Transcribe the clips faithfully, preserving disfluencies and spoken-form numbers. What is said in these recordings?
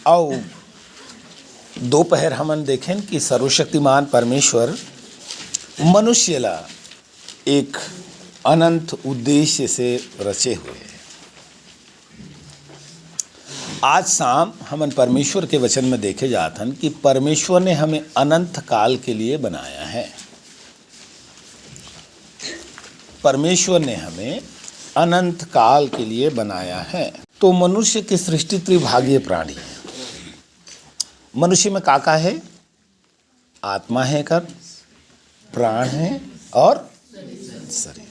अउ दोपहर हमन देखेन कि सर्वशक्तिमान परमेश्वर मनुष्य ला एक अनंत उद्देश्य से रचे हुए हे। आज शाम हमन परमेश्वर के वचन में देखे जात हन कि परमेश्वर ने हमें अनंत काल के लिए बनाया है। परमेश्वर ने हमें अनंत काल के लिए बनाया है। तो मनुष्य की सृष्टि त्रिभागीय प्राणी है। मनुष्य में का का है? आत्मा है, कर प्राण है और शरीर।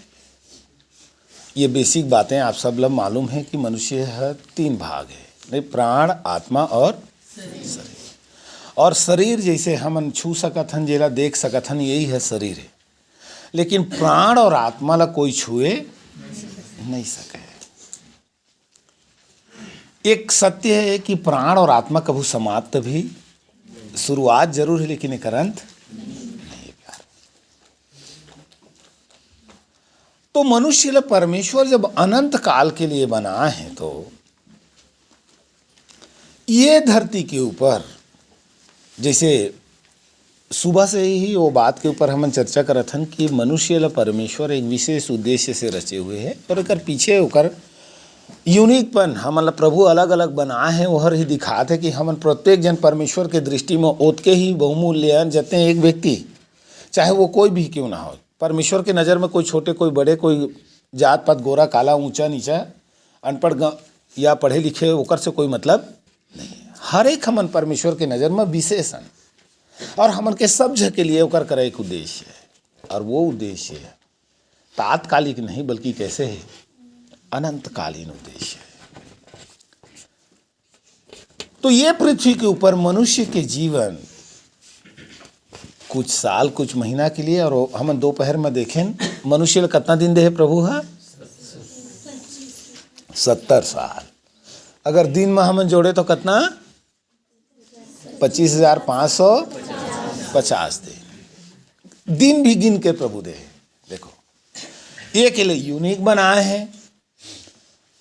ये बेसिक बातें आप सब ला मालूम है कि मनुष्य ह तीन भाग है, नहीं, प्राण, आत्मा और शरीर। और शरीर जैसे हमन छू सकत हन, जेला देख सकत हन, यही है शरीर है। लेकिन प्राण और आत्मा ला कोई छुए नहीं सके। एक सत्य है कि प्राण और आत्मा कभू समाप्त भी, शुरुआत जरूर है लेकिन एकर अंत नहीं है प्यार। तो मनुष्य ला परमेश्वर जब अनंत काल के लिए बना है तो ये धरती के ऊपर जैसे सुबह से ही वो बात के ऊपर हमन चर्चा करत हन कि मनुष्य ला परमेश्वर एक विशेष उद्देश्य से रचे हुए है और एकर पीछे ओकर यूनिकपन हमन ला प्रभु अलग-अलग बनाए हे, ओहर ही दिखात हे कि हमन प्रत्येक जन परमेश्वर के दृष्टि में ओतके ही बहुमूल्य अन जतने एक व्यक्ति, चाहे वो कोई भी क्यों ना हो, परमेश्वर के नज़र में कोई छोटे, कोई बड़े, कोई जात-पात, गोरा, काला, ऊंचा, नीचा, अनपढ़ ग-, या पढ़े लिखे, ओकर से कोई मतलब नहीं। हर एक हमन परमेश्वर के नज़र में विशेष हन और हमन के सब झ के लिए ओकर करे एक उद्देश्य है और वो उद्देश्य है तात्कालिक नहीं, बल्कि कैसे है, अनंतकालीन उद्देश्य है। तो ये पृथ्वी के ऊपर मनुष्य के जीवन कुछ साल, कुछ महीना के लिए, और हमन दोपहर में देखें, मनुष्य ला कितना दिन दे हे प्रभु हा? सत्तर साल। अगर दिन में हमन जोड़े तो कितना? पच्चीस हजार पाँच सौ पचास दिन। दिन भी गिन के प्रभु दे हे। देखो, ये के लिए यूनिक बनाए हैं,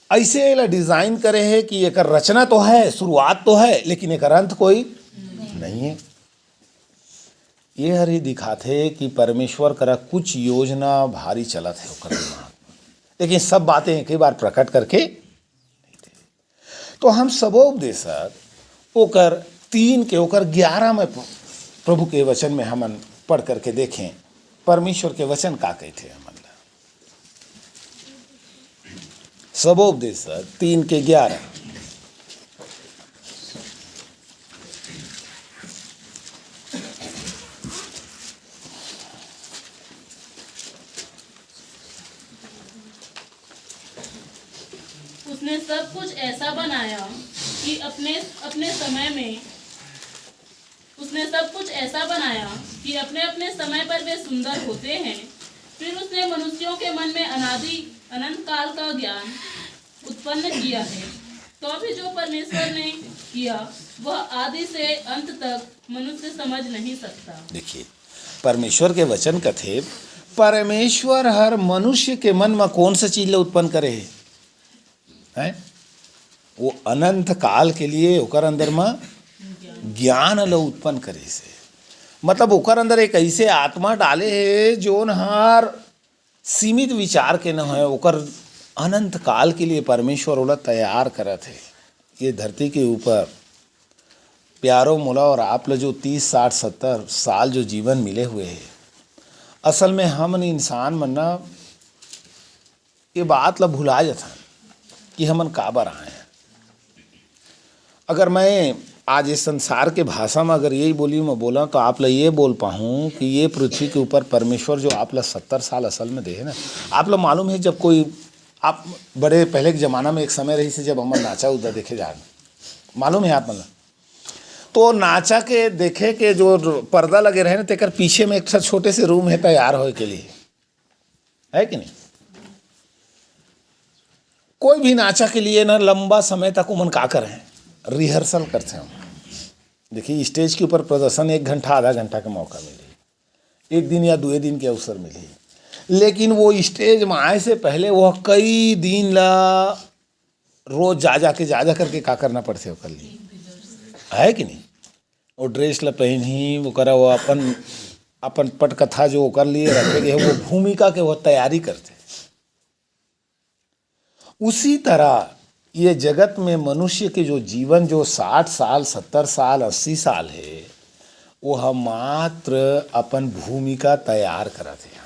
ऐसे एला डिजाइन करे हे कि एकर रचना तो है, शुरुआत तो है, लेकिन एकर अंत कोई नहीं है। ये हर ही दिखाथे कि परमेश्वर करा कुछ योजना भारी चलत है ओकर दिमाग में, लेकिन सब बातें एक ही बार प्रकट करके नहीं दे। तो हम सबो उपदेशक ओकर तीन के ओकर ग्यारह में प्रभु के वचन में हमन पढ़ करके देखें, परमेश्वर के वचन का कहथे हमन ला। सबो उपदेशक तीन के ग्यारह। उसने सब कुछ ऐसा बनाया कि अपने, अपने समय में, उसने सब कुछ ऐसा बनाया कि अपने-अपने समय पर वे सुंदर होते हैं। फिर उसने मनुष्यों के मन में अनादि, अनंत काल का ज्ञान उत्पन्न किया है। तो भी जो परमेश्वर ने किया, वह आदि से अंत तक मनुष्य समझ नहीं सकता। देखिए, परमेश्वर के वचन कथे, परमेश्वर हर मनुष्य के मन में कौन सा चीज ला उत्पन्न करे हे? हैं? वो अनंत काल के लिए ओकर अंदर में ज्ञान ला उत्पन्न करे से, मतलब ओकर अंदर एक ऐसे आत्मा डाले हे जोन हर सीमित विचार के न होय, ओकर अनंत काल के लिए परमेश्वर ओला तैयार करत हे। ये धरती के ऊपर प्यारो मोला और आप ला जो तीस, साठ, सत्तर साल जो जीवन मिले हुए हे, असल में हमन इंसान मन ना ये बात ला भुला जाथन कि हमन काबर आए हन। अगर मैं आज इस संसार के भाषा में अगर यही बोली मैं बोला तो आप ला ये बोल पाहूँ कि ये पृथ्वी के ऊपर परमेश्वर जो आप ला सत्तर साल असल में दे हे ना, आप ला मालूम है जब कोई आप बड़े पहले के जमाना में एक समय रही से जब हमन नाचा उदा देखे जाए, मालूम है आप मन ला? तो नाचा के देखे के जो पर्दा लगे रहे ना, तेकर पीछे में एक ठा छोटे से रूम है तैयार होए के लिए, है कि नहीं? कोई भी नाचा के लिए ना लंबा समय तक उमन का करें, रिहर्सल करते हैं। देखिए, स्टेज के ऊपर प्रदर्शन एक घंटा, आधा घंटा का मौका मिली, एक दिन या दुए दिन के अवसर मिली, लेकिन वो स्टेज में आए से पहले वो कई दिन ला रोज जा जा के, जा जा करके का करना पड़थे ओकर लिए? है कि नहीं? वो ड्रेस ला पहनही, वो करा, वो अपन, अपन पटकथा जो ओकर लिए रखे गए हे, वो भूमिका के वो तैयारी करथे। उसी तरह ये जगत में मनुष्य के जो जीवन, जो साठ साल, सत्तर साल, अस्सी साल हे, वो ह मात्र अपन भूमिका तैयार करत हे।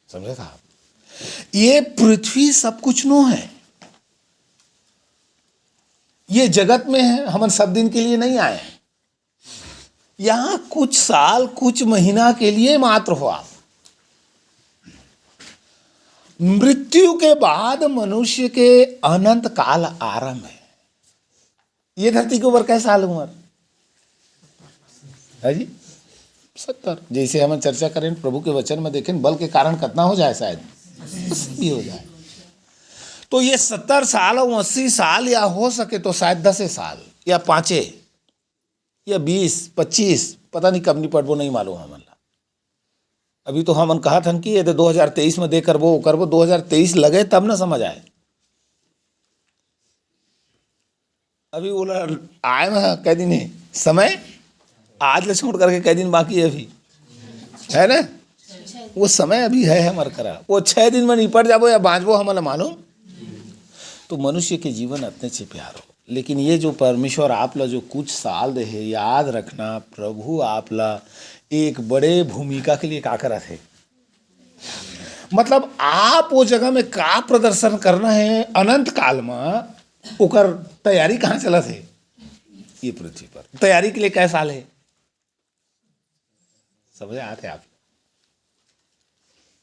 समझे साहब? ये पृथ्वी सब कुछ नो है। ये जगत में है, हमन सब दिन के लिए नहीं आए हैं। यहाँ कुछ साल, कुछ महीना के लिए मात्र हो आप। मृत्यु के बाद मनुष्य के अनंत काल आरंभ है। ये धरती के ऊपर कै साल उम्र है जी? सत्तर। जैसे हम चर्चा करें, प्रभु के वचन में देखें, बल के कारण कितना हो जाए, शायद अस्सी भी हो जाए। तो ये सत्तर साल और अस्सी साल, या हो सके तो शायद दसे साल, या पाँचे, या बीस, पच्चीस, पता नहीं कब निपटबो, नहीं मालूम हमन ला। अभी तो हमन कहत हन कि ये दो हज़ार तेईस में दे करबो, वो करबो, दो हज़ार तेईस लगे तब ना समझ आए। अभी वो ला-, आए में कै दिन है समय, आज ले छोड़ करके कै दिन बाकी है अभी, है ना? वो समय अभी है हमर करा, वो छः दिन में निपट जाबो या बाँचबो, हमन ला मालूम। तो मनुष्य के जीवन अतने से प्यार हो, लेकिन ये जो परमेश्वर आप ला जो कुछ साल दे हे, याद रखना, प्रभु आप ला एक बड़े भूमिका के लिए का करत हे। मतलब, आप वो जगह में का प्रदर्शन करना है अनंत काल में, ओकर तैयारी कहाँ चलत है? ये पृथ्वी पर तैयारी के लिए कै साल है? समझ आते आप?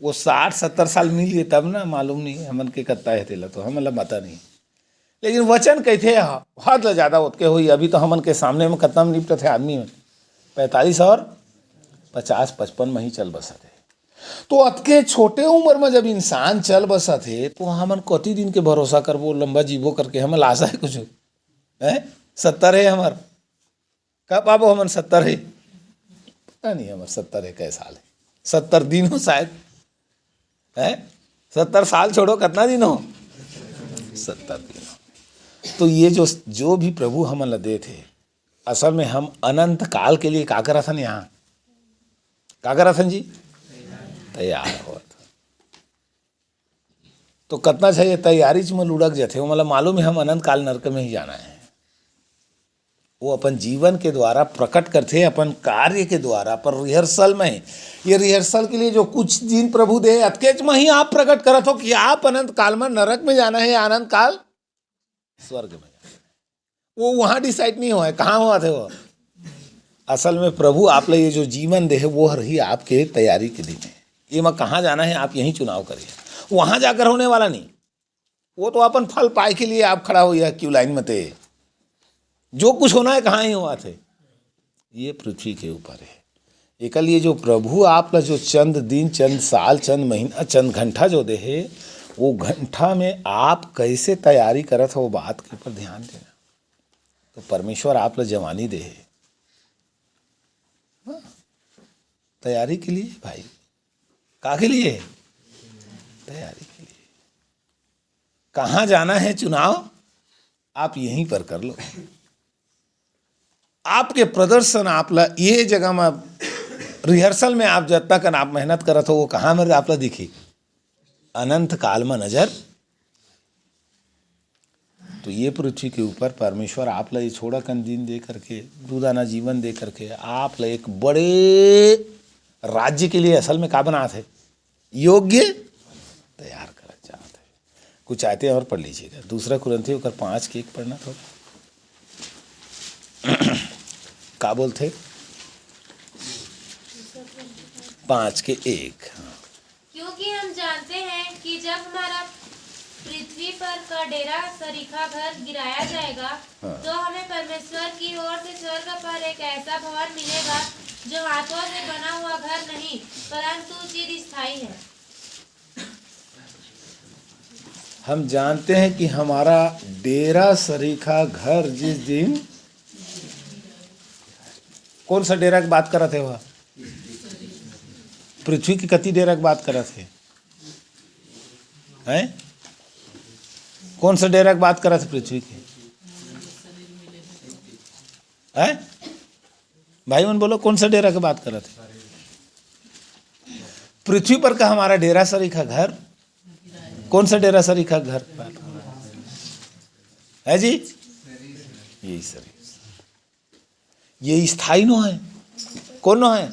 वो साठ सत्तर साल मिल गए तब ना, मालूम नहीं हमन के कत्ता है तेला, तो हमन ला पता नहीं। लेकिन वचन कहते हैं, हद ले ज्यादा ओतके होई। अभी तो हमन के सामने में कितना में निपटत है आदमी में, पैंतालीस और पचास, पचपन में ही चल बसत है। तो अतके छोटे उम्र में जब इंसान चल बसत है, तो हमन कति दिन के भरोसा करबो, लंबा जीबो करके, हमन ला आशा है कुछ? हैं? सत्तर है हमर, कब पाबो हमन सत्तर है? पता नहीं हमर सत्तर है कै साल है, सत्तर दिन हो शायद, है? सत्तर साल छोड़ो, कितना दिन हो? सत्तर दिन हो। तो ये जो, जो भी प्रभु हमन ला देत हे, असल में हम अनंत काल के लिए का करत हन यहाँ? का करत हन जी? तैयार होत। तो कितना चाहिए, तैयारी च में लुढ़क जाथे, वो मतलब मालूम है हम अनंत काल नरक में ही जाना है। वो अपन जीवन के द्वारा प्रकट करथे, अपन कार्य के द्वारा, पर रिहर्सल में। ये रिहर्सल के लिए जो कुछ दिन प्रभु दे, अतकेच में ही आप प्रकट करत हो कि आप अनंत काल में नरक में जाना है, अनंत काल स्वर्ग में जाना है। वो वहाँ डिसाइड नहीं हुआ है, कहाँ हुआ थे वो। असल में प्रभु आप ला ये जो जीवन दे है, वो हर ही आपके तैयारी के दिन है। ये में कहाँ जाना है, आप यहीं चुनाव करिए, वहाँ जाकर होने वाला नहीं। वो तो अपन फल पाए के लिए आप खड़ा हो या क्यू लाइन में थे। जो कुछ होना है, कहाँ ही हुआ थे, ये पृथ्वी के ऊपर है। एकर लिए जो प्रभु आप ला जो चंद दिन, चंद साल, चंद महीना, चंद घंटा जो दे है, वो घंटा में आप कैसे तैयारी करत हो, वो बात के ऊपर ध्यान देना। तो परमेश्वर आप ला जवानी दे है, हाँ, तैयारी के लिए भाई। का के लिए? तैयारी के लिए। कहाँ जाना है चुनाव, आप यहीं पर कर लो। आपके प्रदर्शन आप ला ये जगह में, रिहर्सल में आप जब तक आप मेहनत करत हो, वो कहाँ में आप ला दिखी? अनंत काल में नजर। तो ये पृथ्वी के ऊपर परमेश्वर आप ला ये छोड़ा कन दिन दे करके, दू दाना जीवन दे करके, आप ला एक बड़े राज्य के लिए असल में का बनात है? योग्य तैयार करत जात है। कुछ आयतें और पढ़ लीजिएगा। दूसरा कुरिन्थी ओकर पाँच के एक पढ़ना थोड़ा। का बोलथे? पाँच के एक, हाँ। क्योंकि हम जानते हैं कि जब हमारा पृथ्वी पर का डेरा सरीखा घर गिराया जाएगा, हाँ। तो हमें परमेश्वर की ओर से स्वर्ग पर एक ऐसा भवन मिलेगा, जो हाथों से बना हुआ घर नहीं, परंतु चिरस्थायी है। हम जानते हैं कि हमारा डेरा सरीखा घर जिस दिन, कौन सा डेरा की बात करत है वह? पृथ्वी के कति डेरा की बात करत है? हैं? कौन सा डेरा की बात करत है पृथ्वी के? है? भाई मन बोलो, कौन सा डेरा के बात करत हे? पृथ्वी पर का हमारा डेरा सरीखा घर? कौन सा डेरा सरीखा घर है जी? यही सरीर। ये स्थायी नो है। कौन नो है?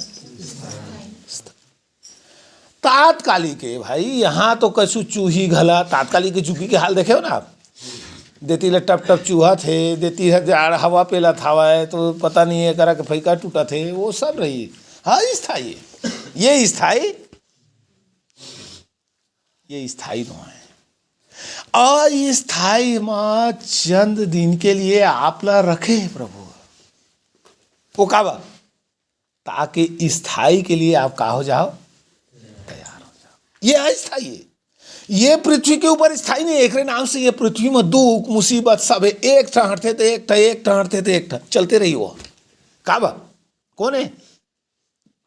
तात्कालिक है भाई। यहाँ तो कछु चूही घला, तात्कालिक के चूही के हाल देखे हो ना आप? देती ले टप टप चूहत हे, देती हे जाड़ हवा पेलत हवय, तो पता नहीं है करा के फैका टूटत हे, वो सब रही। हाँ, स्थायी है। ये स्थायी, ये स्थायी नो है। अस्थायी मा चंद दिन के लिए आप ला रखे हे प्रभु। वो का बा? ताकि स्थायी के लिए आप का हो जाओ? तैयार हो जाओ। ये अस्थायी है। ये पृथ्वी के ऊपर स्थायी नहीं है। एकरे नाम से ये पृथ्वी में दुख, मुसीबत सब है। एक ठा हटथे तो एक ठा, एक ठा हटथे तो एक ठा, चलते रही वो। का बा? कौन है?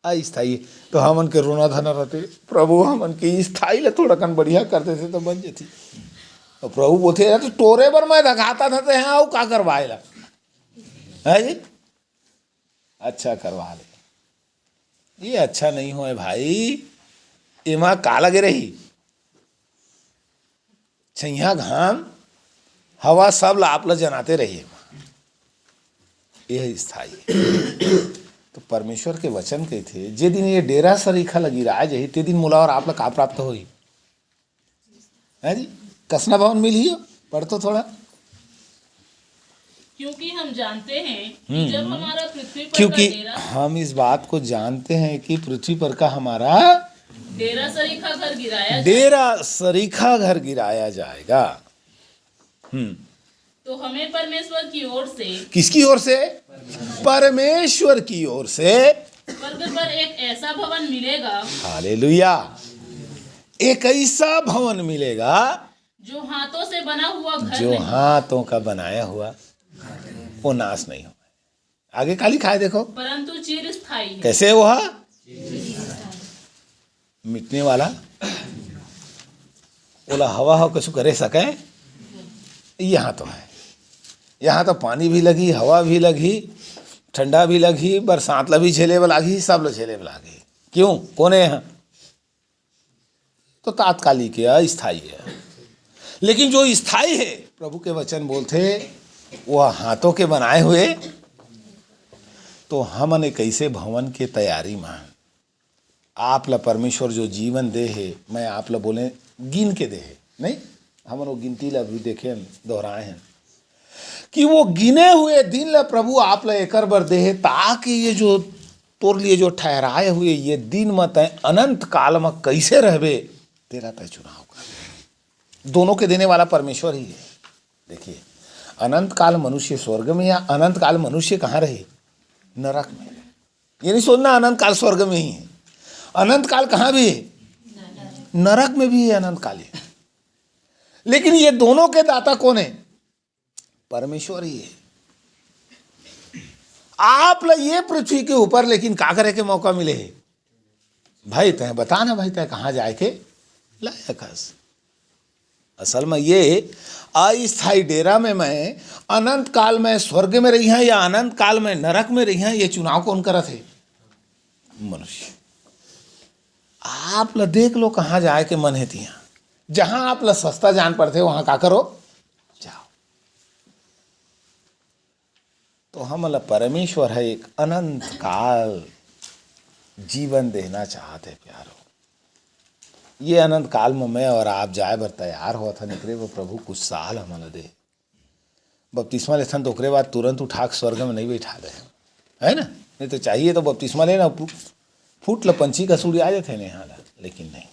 अस्थायी। तो हमन के रोना धना रहते, प्रभु, हमन के स्थायी ले थोड़ा कन बढ़िया कर देते तो बन जेती। तो प्रभु बोलथे, "यार, तो टोरे बर मैं धकाता था, ते हैं, अउ का करवाए ला?" है जी? अच्छा करवा ले। ये अच्छा नहीं होय भाई, एमा का लगे रही? छैया घाम, हवा सब ला आप ला जनाते रही। ये स्थायी है। तो परमेश्वर के वचन कहिथे, "जे दिन ये डेरा सरीखा लगी राज ही, ते दिन मोला और आप ला का प्राप्त होई?" है जी? कसना भवन मिलही हो? पढ़ तो थोड़ा। क्योंकि हम जानते हैं कि हम्म। जब हमारा पृथ्वी पर क्योंकि का डेरा हम इस बात को जानते हैं कि पृथ्वी पर का हमारा डेरा सरीखा घर गिराया जाए। डेरा सरीखा घर गिराया जाएगा। हम्म। तो हमें परमेश्वर की ओर से किसकी ओर से? परमेश्वर की ओर से स्वर्ग पर एक ऐसा भवन मिलेगा। हालेलुया। एक ऐसा भवन मिलेगा जो हाथों से बना हुआ घर जो नहीं। हाथों का बनाया हुआ, वो नाश नहीं हो। आगे का लिखा है देखो। परंतु चिरस्थायी है। कैसे वो है? मिटने वाला। ओला हवा हो कछु करे सके? यहाँ तो है, यहाँ तो पानी भी लगी, हवा भी लगी, ठंडा भी लगी, बरसात ला भी झेले बर लागी, सब ला झेले बर लागी। क्यों? कोने यहाँ? तो तात्कालिक है, अस्थायी है। लेकिन जो स्थायी है, प्रभु के वचन बोलथे, वो हाथों के बनाए हुए। तो हमन एक ऐसे भवन के तैयारी में, आप ला परमेश्वर जो जीवन दे हे, मैं आप ला बोले, गिन के दे हे, नहीं? हमन वो गिनती ला भी देखे हन, दोहराए हैं कि वो गिने हुए दिन ला प्रभु आप ला एकर बर दे हे, ताकि ये जो तोर लिए जो ठहराए हुए ये दिन म तय अनंत काल म कैसे रहबे, तेरा तय चुनाव कर। दोनों के देने वाला परमेश्वर ही है। देखिए, अनंत काल मनुष्य स्वर्ग में या अनंत काल मनुष्य कहाँ रहे? नरक में। ये नहीं सोचना अनंत काल स्वर्ग में ही है। अनंत काल कहाँ भी है? नरक में भी है अनंत काल। लेकिन ये दोनों के दाता कौन है? परमेश्वर ही है। आप ला ये पृथ्वी के ऊपर लेकिन का करे के मौका मिले है? भाई, तय बता ना भाई, तय कहाँ जाए के लायक हस? असल में ये अस्थायी डेरा में मैं अनंत काल में स्वर्ग में रही हैं या अनंत काल में नरक में रही हैं, ये चुनाव कौन करत है? मनुष्य। आप ला देख लो कहाँ जाए के मन है तिहाँ। जहाँ आप ला सस्ता जान पड़थे, वहाँ का करो? जाओ। तो हमन ला परमेश्वर ह एक अनंत काल जीवन देना चाहत हे, प्यारो। ये अनंत काल में मैं और आप जाए बर तैयार होत हन, एकरे बर प्रभु कुछ साल हमन ला दे। बपतिस्मा लेथन तो ओकरे बाद तुरंत उठा के स्वर्ग में नहीं बैठा दे, है ना? नहीं तो चाहिए तो बपतिस्मा लेना, फु-, फुट ल पंछी का सुड़ी आ जाथे ने, हाँ ला, लेकिन नहीं।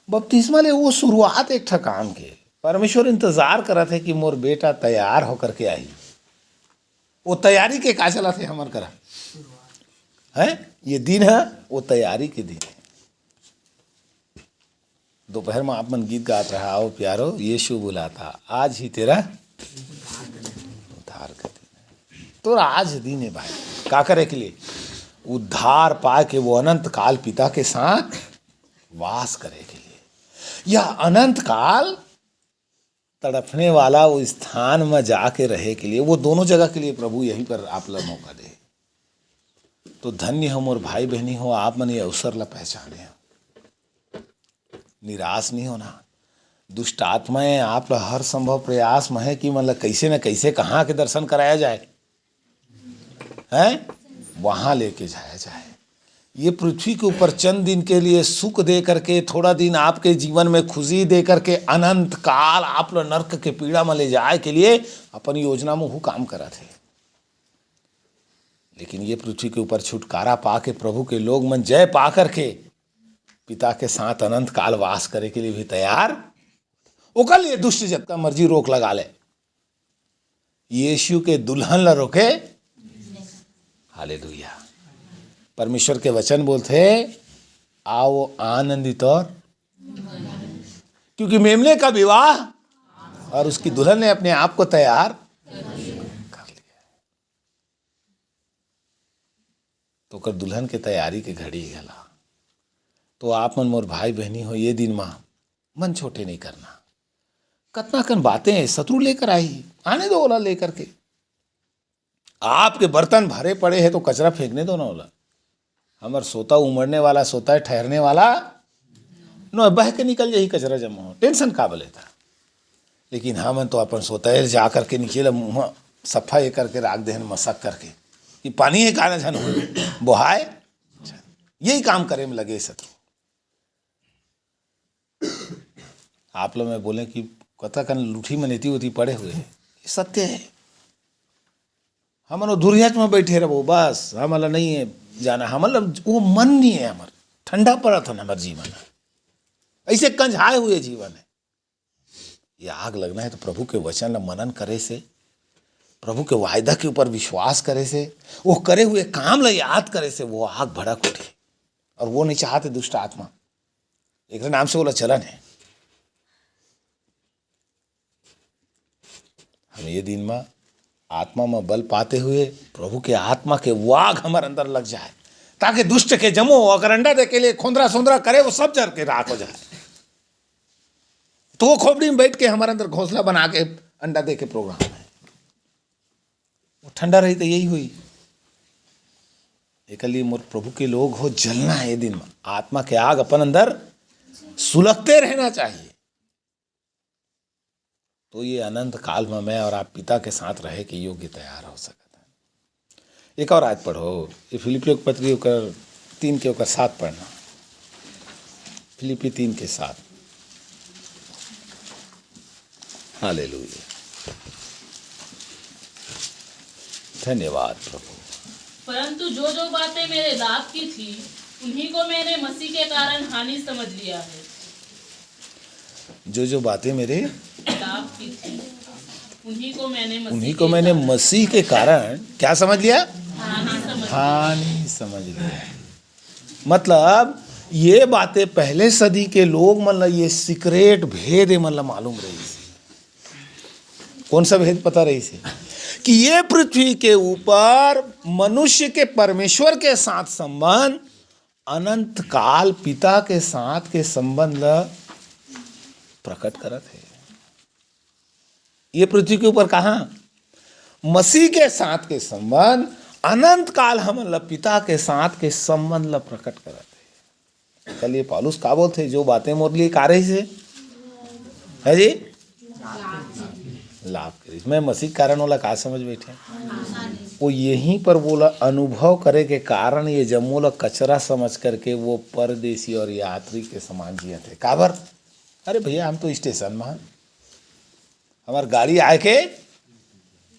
बपतिस्मा ले वो शुरुआत एक ठा काम के, परमेश्वर इंतजार करत हे कि मोर बेटा तैयार होकर के आही। वो तैयारी के का चलत हे हमर करा? हैं? ये दिन है, वो तैयारी के दिन है। दोपहर में आप मन गीत गात रहा, "आओ प्यारो, यीशु बुलाता, आज ही तेरा उद्धार का दिन है।" तो आज दिन है भाई, का करे के लिए? उद्धार पाए के वो अनंत काल पिता के साथ वास करे के लिए। यह अनंत काल तड़पने वाला वो स्थान में जाके रहे के लिए, वो दोनों जगह के लिए प्रभु यहीं पर आप ला मौका दे। तो धन्य हो मोर भाई बहनी हो, आप मन ये अवसर ला पहचाने हो। निराश नहीं होना। दुष्ट आत्माएं आप ला हर संभव प्रयास में है कि मतलब कैसे न कैसे कहाँ के दर्शन कराया जाए, हैं, वहाँ लेके जाया जाए। ये पृथ्वी के ऊपर चंद दिन के लिए सुख दे करके, थोड़ा दिन आपके जीवन में खुशी दे करके, अनंत काल आप ला नरक के पीड़ा में ले जाए के लिए अपन योजना में हु काम करत है। लेकिन ये पृथ्वी के ऊपर छुटकारा पा के, प्रभु के लोग मन जय पा करके, पिता के साथ अनंत काल वास करे के लिए भी तैयार। ओकर लिए दुष्ट जतका मर्जी रोक लगा ले, यीशु के दुल्हन ला रोके। हालेलुया। परमेश्वर के वचन बोलथे, आओ आनंदित और, क्योंकि मेमने का विवाह और उसकी दुल्हन ने अपने आप को तैयार कर लिया। तो ओकर दुल्हन के तैयारी के घड़ी घला। तो आप मन मोर भाई बहनी हो, ये दिन मा मन छोटे नहीं करना। कतना कन बातें शत्रु लेकर आही, आने दो ओला लेकर के। आपके बर्तन भरे पड़े हैं तो कचरा फेंकने दो ना ओला। हमर सोता उमड़ने वाला सोता है, ठहरने वाला नो, बह के निकल जाही कचरा जमा हो, टेंशन का बले था। लेकिन हमन तो अपन सोता है जा करके नीचे ला मुँह सफा ये करके राख देहन मसक करके कि पानी है काला झन हो बोहाय। यही काम करे में लगे शत्रु। आप लोग में बोले कि कथा कन लूठी में नेती होती पड़े हुए हैं, ये सत्य है। हमन वो धुरियाच में बैठे रहो बस, हमला नहीं है जाना, हमला वो मन नहीं है हमर, ठंडा पड़ा था ना हमर जीवन, ऐसे कंझाए हुए जीवन है। ये आग लगना है तो प्रभु के वचन ला मनन करे से, प्रभु के वायदा के ऊपर विश्वास करे से, वो करे हुए काम ला याद करे से वो आग भड़क उठे। और वो नहीं चाहते दुष्ट आत्मा, एक नाम से बोला चलन है। हम ये दिन में आत्मा में बल पाते हुए प्रभु के आत्मा के वाग हमारे अंदर लग जाए, ताकि दुष्ट के जमो अगर अंडा दे के लिए खोंदरा सोंदरा करे, वो सब जर के राख हो जाए। तो वो खोपड़ी में बैठ के हमारे अंदर घोंसला बना के अंडा दे के प्रोग्राम है, वो ठंडा रही तो यही हुई। एक लिए मोर प्रभु के लोग हो, जलना है ये दिन में, आत्मा के आग अपन अंदर सुलगते रहना चाहिए। तो ये अनंत काल में मैं और आप पिता के साथ रहे के योग्य तैयार हो सकता है। एक और आयत पढ़ो, ये फिलिपियों के पत्री ओकर तीन के ओकर सात पढ़ना। फिलिपी तीन के सात। हालेलुया। धन्यवाद प्रभु। परंतु जो जो बातें मेरे लाभ की थी, उन्हीं को मैंने मसीह के कारण हानि समझ लिया है। जो जो बातें मेरे लाभ की थी, उन्हीं को मैंने मसीह उन्हीं को मैंने मसीह के कारण क्या समझ लिया? हानि समझ लिया। मतलब ये बातें पहले सदी के लोग मन ला, ये सीक्रेट भेद ये मन ला मालूम रही। कौन सा भेद पता रही से कि ये पृथ्वी के ऊपर मनुष्य के परमेश्वर के साथ संबंध अनंत काल पिता के साथ के संबंध ला प्रकट करत है। ये पृथ्वी के ऊपर कहा मसीह के साथ के संबंध अनंत काल हमन ला पिता के साथ के संबंध ला प्रकट करत है। कल ये पौलुस का बोलते, जो बातें मोर लिए का रही से, है जी, लाभ करी। मैं मसीह के कारण वाला का समझ बैठे, वो यहीं पर बोला अनुभव करे के कारण ये जम्मो ला कचरा समझ करके वो परदेसी और यात्री के समान जियत है। काबर? अरे भैया, हम तो स्टेशन में हन, हमार गाड़ी आए के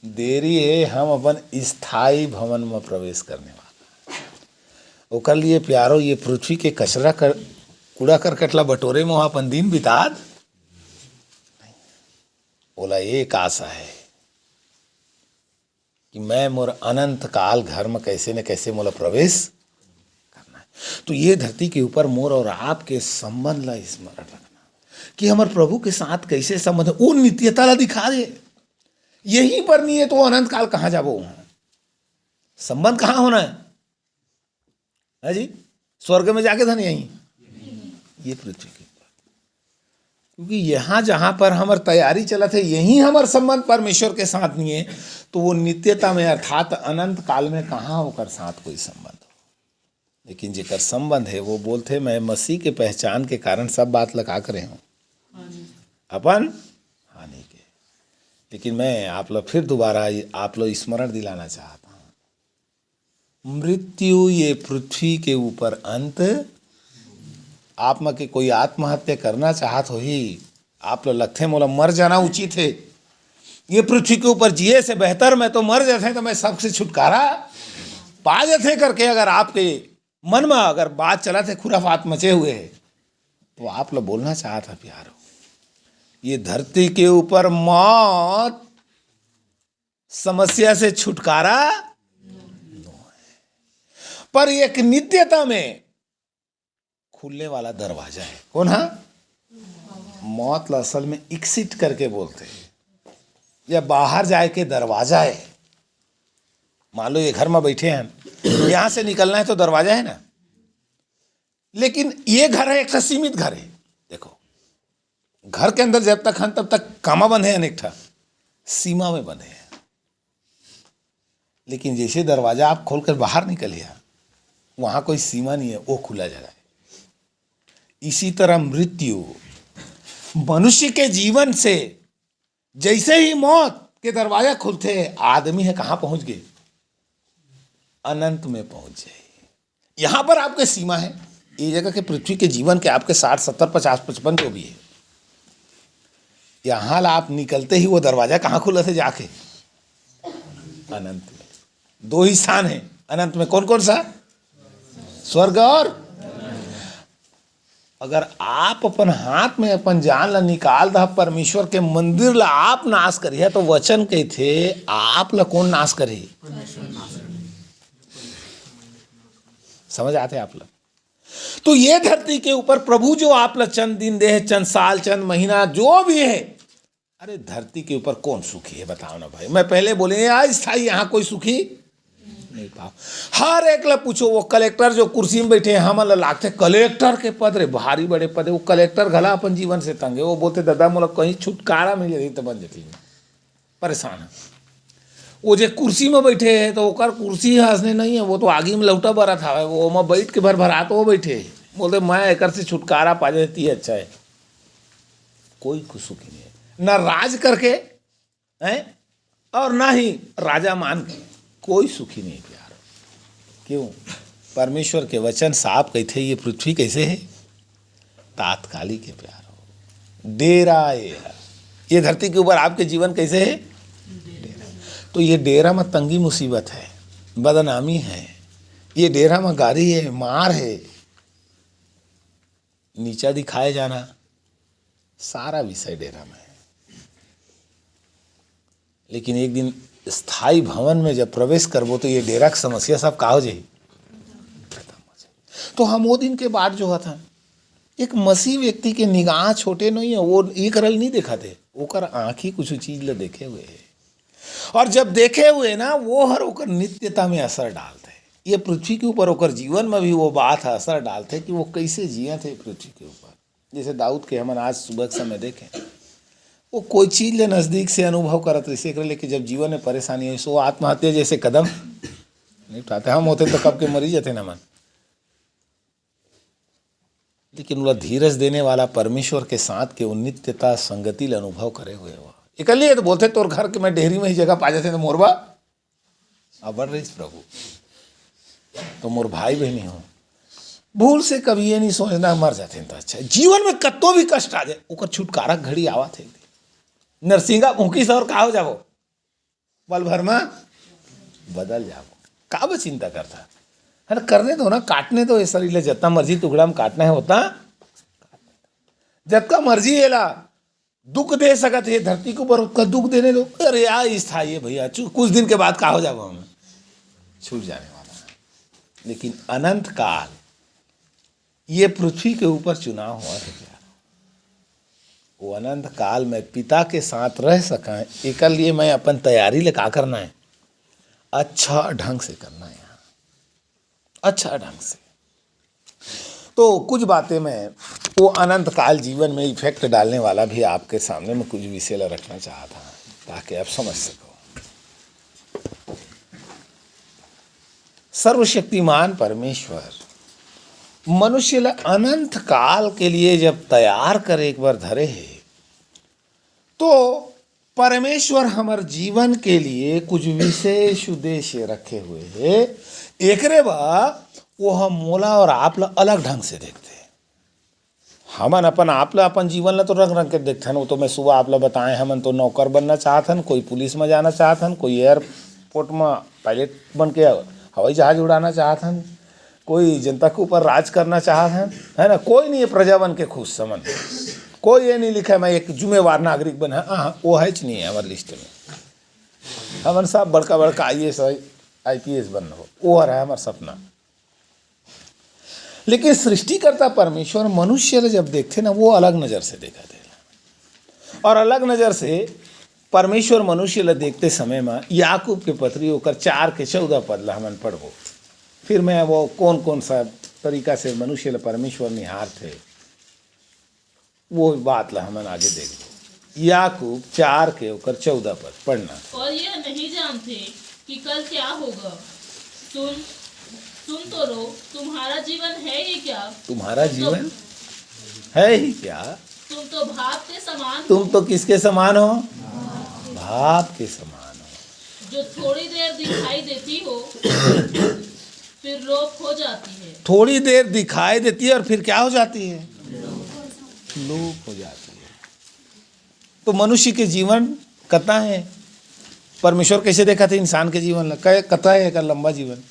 देरी है, हम अपन स्थायी भवन में प्रवेश करने वाला। ओकर लिए प्यारो, ये पृथ्वी के कचरा कर, कूड़ा करकट ला बटोरे में वहाँ अपन दिन बिता द। ओला एक आशा है कि मैं मोर अनंत काल घर में कैसे न कैसे मोला प्रवेश करना है। तो ये धरती के ऊपर मोर और आपके संबंध ला स्मरण रखना कि हमर प्रभु के साथ कैसे संबंध है, वो नित्यता ला दिखा दे। यहीं पर नहीं है तो अनंत काल कहाँ जाबो? वहाँ संबंध कहाँ होना है? है जी, स्वर्ग में जाके धन यहीं, ये पृथ्वी के ऊपर। क्योंकि यहाँ जहाँ पर हमर तैयारी चलत हे, यहीं हमर संबंध परमेश्वर के साथ नहीं है, तो वो नित्यता में अर्थात अनंत काल में कहाँ ओकर साथ कोई संबंध हो। लेकिन जेकर संबंध है, वो बोलथे, "मैं मसीह के पहचान के कारण सब बात ला का करे हूँ, अपन हानि के।" लेकिन मैं आप ला फिर दोबारा आप ला स्मरण दिलाना चाहता हूँ, मृत्यु ये पृथ्वी के ऊपर अंत। आप में के कोई आत्महत्या करना चाहत होही, आप ला लगथे मोला मर जाना उचित है, ये पृथ्वी के ऊपर जिए से बेहतर मैं तो मर जाते तो मैं सबसे छुटकारा पा जाते करके अगर आपके मन में अगर बात चलत हे, खुराफात मचे हुए है, तो आप ला बोलना चाहत हे, प्यारो, ये धरती के ऊपर मौत समस्या से छुटकारा नो है, पर एक नित्यता में खुलने वाला दरवाजा है। कौन हा? मौत ला असल में exit करके बोलते हैं, या बाहर जाए के दरवाजा है। मान लो ये घर में बैठे हैं, यहाँ से निकलना है तो दरवाजा है ना, लेकिन ये घर है, एक ठा सीमित घर है। देखो, घर के अंदर जब तक हन तब तक कामा बंधे हैं, अनेक ठा सीमा में बंधे हैं। लेकिन जैसे दरवाजा आप खोलकर बाहर निकलिए, वहाँ कोई सीमा नहीं है, वो खुला जगह है। इसी तरह मृत्यु मनुष्य के जीवन से जैसे ही मौत के दरवाजा खुलते, आदमी है कहाँ पहुँच गए? अनंत में पहुँच जाए। यहाँ पर आपके सीमा है, ये जगह के पृथ्वी के जीवन के आपके साठ, सत्तर, पचास, पचपन जो भी है, यहाँ ला आप निकलते ही वो दरवाजा कहाँ खुलत हे जाके? अनंत में। दो ही स्थान है अनंत में। कौन कौन सा? स्वर्ग और अगर आप अपन हाथ में अपन जान ला निकाल दहा, परमेश्वर के मंदिर ला आप नाश करिहा, तो वचन कहिथे, आप ला कौन नाश करही? समझ आथे आप ला? तो ये धरती के ऊपर प्रभु जो आप ला चंद दिन दे है, चंद साल, चंद महीना, जो भी है, अरे, धरती के ऊपर कौन सुखी है, बताओ ना भाई। मैं पहले बोले, अस्थाई यहाँ कोई सुखी नहीं पाओ। हर एक ला पूछो, वो कलेक्टर जो कुर्सी में बैठे हैं, हमन ला लागथे कलेक्टर के पद, रे भारी बड़े पद है, वो कलेक्टर घला अपन जीवन से तंग है। वो बोलते, "दादा, मोला कहीं छुटकारा मिल जाती तो बन जाती, मैं परेशान है।" वो जे कुर्सी में बैठे हैं, तो ओकर कुर्सी ह असने नहीं है, वो तो आगी में लौटा बरत हवे, वो ओमा बैठ के भर भरात वो बैठे हैं। बोलते, "मैं एकर से छुटकारा पा जाती, अच्छा है।" कोई कुछ सुखी नहीं है, ना राज करके, हैं, और ना ही राजा मान के, कोई सुखी नहीं, प्यारो। क्यों? परमेश्वर के वचन साफ कहिथे, ये पृथ्वी कैसे है? तात्कालिक है, प्यारो। डेरा है ये। ये धरती के ऊपर आपके जीवन कैसे है? डेरा। तो ये डेरा में तंगी मुसीबत है, बदनामी है, ये डेरा में गारी है, मार है, नीचा दिखाए जाना, सारा विषय डेरा में है। लेकिन एक दिन स्थायी भवन में जब प्रवेश करबो, तो ये डेरा के समस्या सब का हो जाही? खत्म हो जाही। तो हम वो दिन के बाट जोहत हन। एक मसीह व्यक्ति के निगाह छोटे नहीं है, वो एक रल नहीं देखत हे, ओकर आँखी कुछ चीज ल देखे हुए है। और जब देखे हुए ना, वो हर ओकर नित्यता में असर डालथे। ये पृथ्वी के ऊपर ओकर जीवन में भी वो बात ह असर डालथे कि वो कैसे जियत हे पृथ्वी के ऊपर। जैसे दाऊद के हमन आज सुबह के समय देखें, वो कोई चीज ले नजदीक से अनुभव करत रहिसे, एकरे लेके जब जीवन में परेशानी होइस, वो आत्महत्या जैसे कदम नहीं उठाते। हम होते तो कब के मरी जाते ना मन। लेकिन ओला धीरज देने वाला परमेश्वर के साथ के वो नित्यता संगति ल अनुभव करे हुए हो। एकलिए तो बोलथे, "तोर घर के मैं डेहरी में ही जगह पा जाते तो मोरबा अबड़ रहिस प्रभु।" तो मोर भाई बहनी हो, भूल से कभी ये नहीं सोचना मर जाते तो अच्छा है। जीवन में कत्तो भी कष्ट आ जाए, ओकर छुटकारा घड़ी आवत है। नरसिंगा भूखी से और का हो जाबो? पल भर में बदल जाबो। का बे चिंता करता? अरे करने दो ना, काटने दो ये शरीर ले, जितना मर्जी टुकड़ा में काटना है उतना, जतका मर्जी एला दुख दे सकत है धरती के ऊपर, उसका दुख देने दो। अरे या स्थायी है भैया, चु-, कुछ दिन के बाद का हो जाबो हम, छूट जाने वाला है। लेकिन अनंत काल ये पृथ्वी के ऊपर चुनाव हुआ था क्या? वो अनंत काल में पिता के साथ रह सका, एकर लिए मैं अपन तैयारी ले का करना है? अच्छा ढंग से करना है, अच्छा ढंग से। तो कुछ बातें मैं वो अनंत काल जीवन में इफेक्ट डालने वाला भी आपके सामने मैं कुछ विषय ला रखना चाहत हूँ, ताकि आप समझ सको। सर्वशक्तिमान परमेश्वर मनुष्य ला अनंत काल के लिए जब तैयार करे एक बार धरे हे, तो परमेश्वर हमर जीवन के लिए कुछ विशेष उद्देश्य रखे हुए हे। एकरे बर वो हम मोला और आप ला अलग ढंग से देखते। हमन अपन आप ला, अपन जीवन ला तो रंग रंग के देखथन। वो तो मैं सुबह आप ला बताए, हमन तो नौकर बनना चाहत हन, कोई पुलिस में जाना चाहत हन, कोई एयरपोर्ट में पायलट बन के हवाई जहाज उड़ाना चाहत हन, कोई जनता के ऊपर राज करना चाहत हन, है ना? कोई नहीं है प्रजा बन के खुश हमन। कोई ये नहीं लिखा है मैं एक जिम्मेवार नागरिक बना, हाँ, वो है नहीं है हमारे लिस्ट में। हमन सब बड़का बड़का आई A S, I P S बनना हो, वो रहा हमारा सपना। लेकिन सृष्टिकर्ता परमेश्वर मनुष्य ला जब देखथे ना, वो अलग नजर से देखथे। और अलग नजर से परमेश्वर मनुष्य ला देखते समय में याकूब के पत्री ओकर चार के चौदह पद ला हमन पढ़बो। फिर मैं वो कौन कौन सा तरीका से मनुष्य ला परमेश्वर निहारथे, वो बात ला हमन आगे देखबो। याकूब चार के ओकर चौदह पद पढ़ना। और यह नहीं जानते कि कल क्या होगा। सुन, सुन तो लो, तुम्हारा जीवन है ही क्या? तुम्हारा तुम तो जीवन है ही क्या? तुम तो भाप के समान तुम हो। तो किसके समान हो? भाप के समान हो। जो थोड़ी देर दिखाई देती हो, फिर लोप हो जाती है। थोड़ी देर दिखाई देती है और फिर क्या हो जाती है? लोप हो जाती है। तो मनुष्य के जीवन कतना है? परमेश्वर कैसे देखथे इंसान के जीवन ला? कै-, कतना है एकर लंबा जीवन?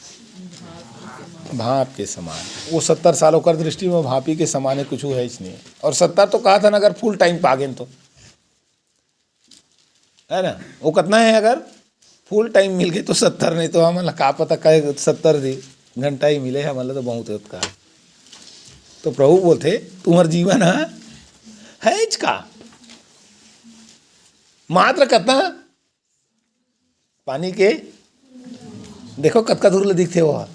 भाप के समान। वो सत्तर साल ओकर दृष्टि में भापी के समान है, कुछ है ही नहीं। और सत्तर तो कहा था ना, अगर फुल टाइम पागेन तो, है ना? वो कतना है, अगर फुल टाइम मिल गए तो सत्तर, नहीं तो हमन ला का पता कहे सत्तर दी घंटा ही मिले, हमन ला तो बहुत होत का। तो प्रभु बोलथे, तुम्हार जीवन है, है का? मात्र कतना? पानी के, देखो कतका दूर ले दिखथे वो,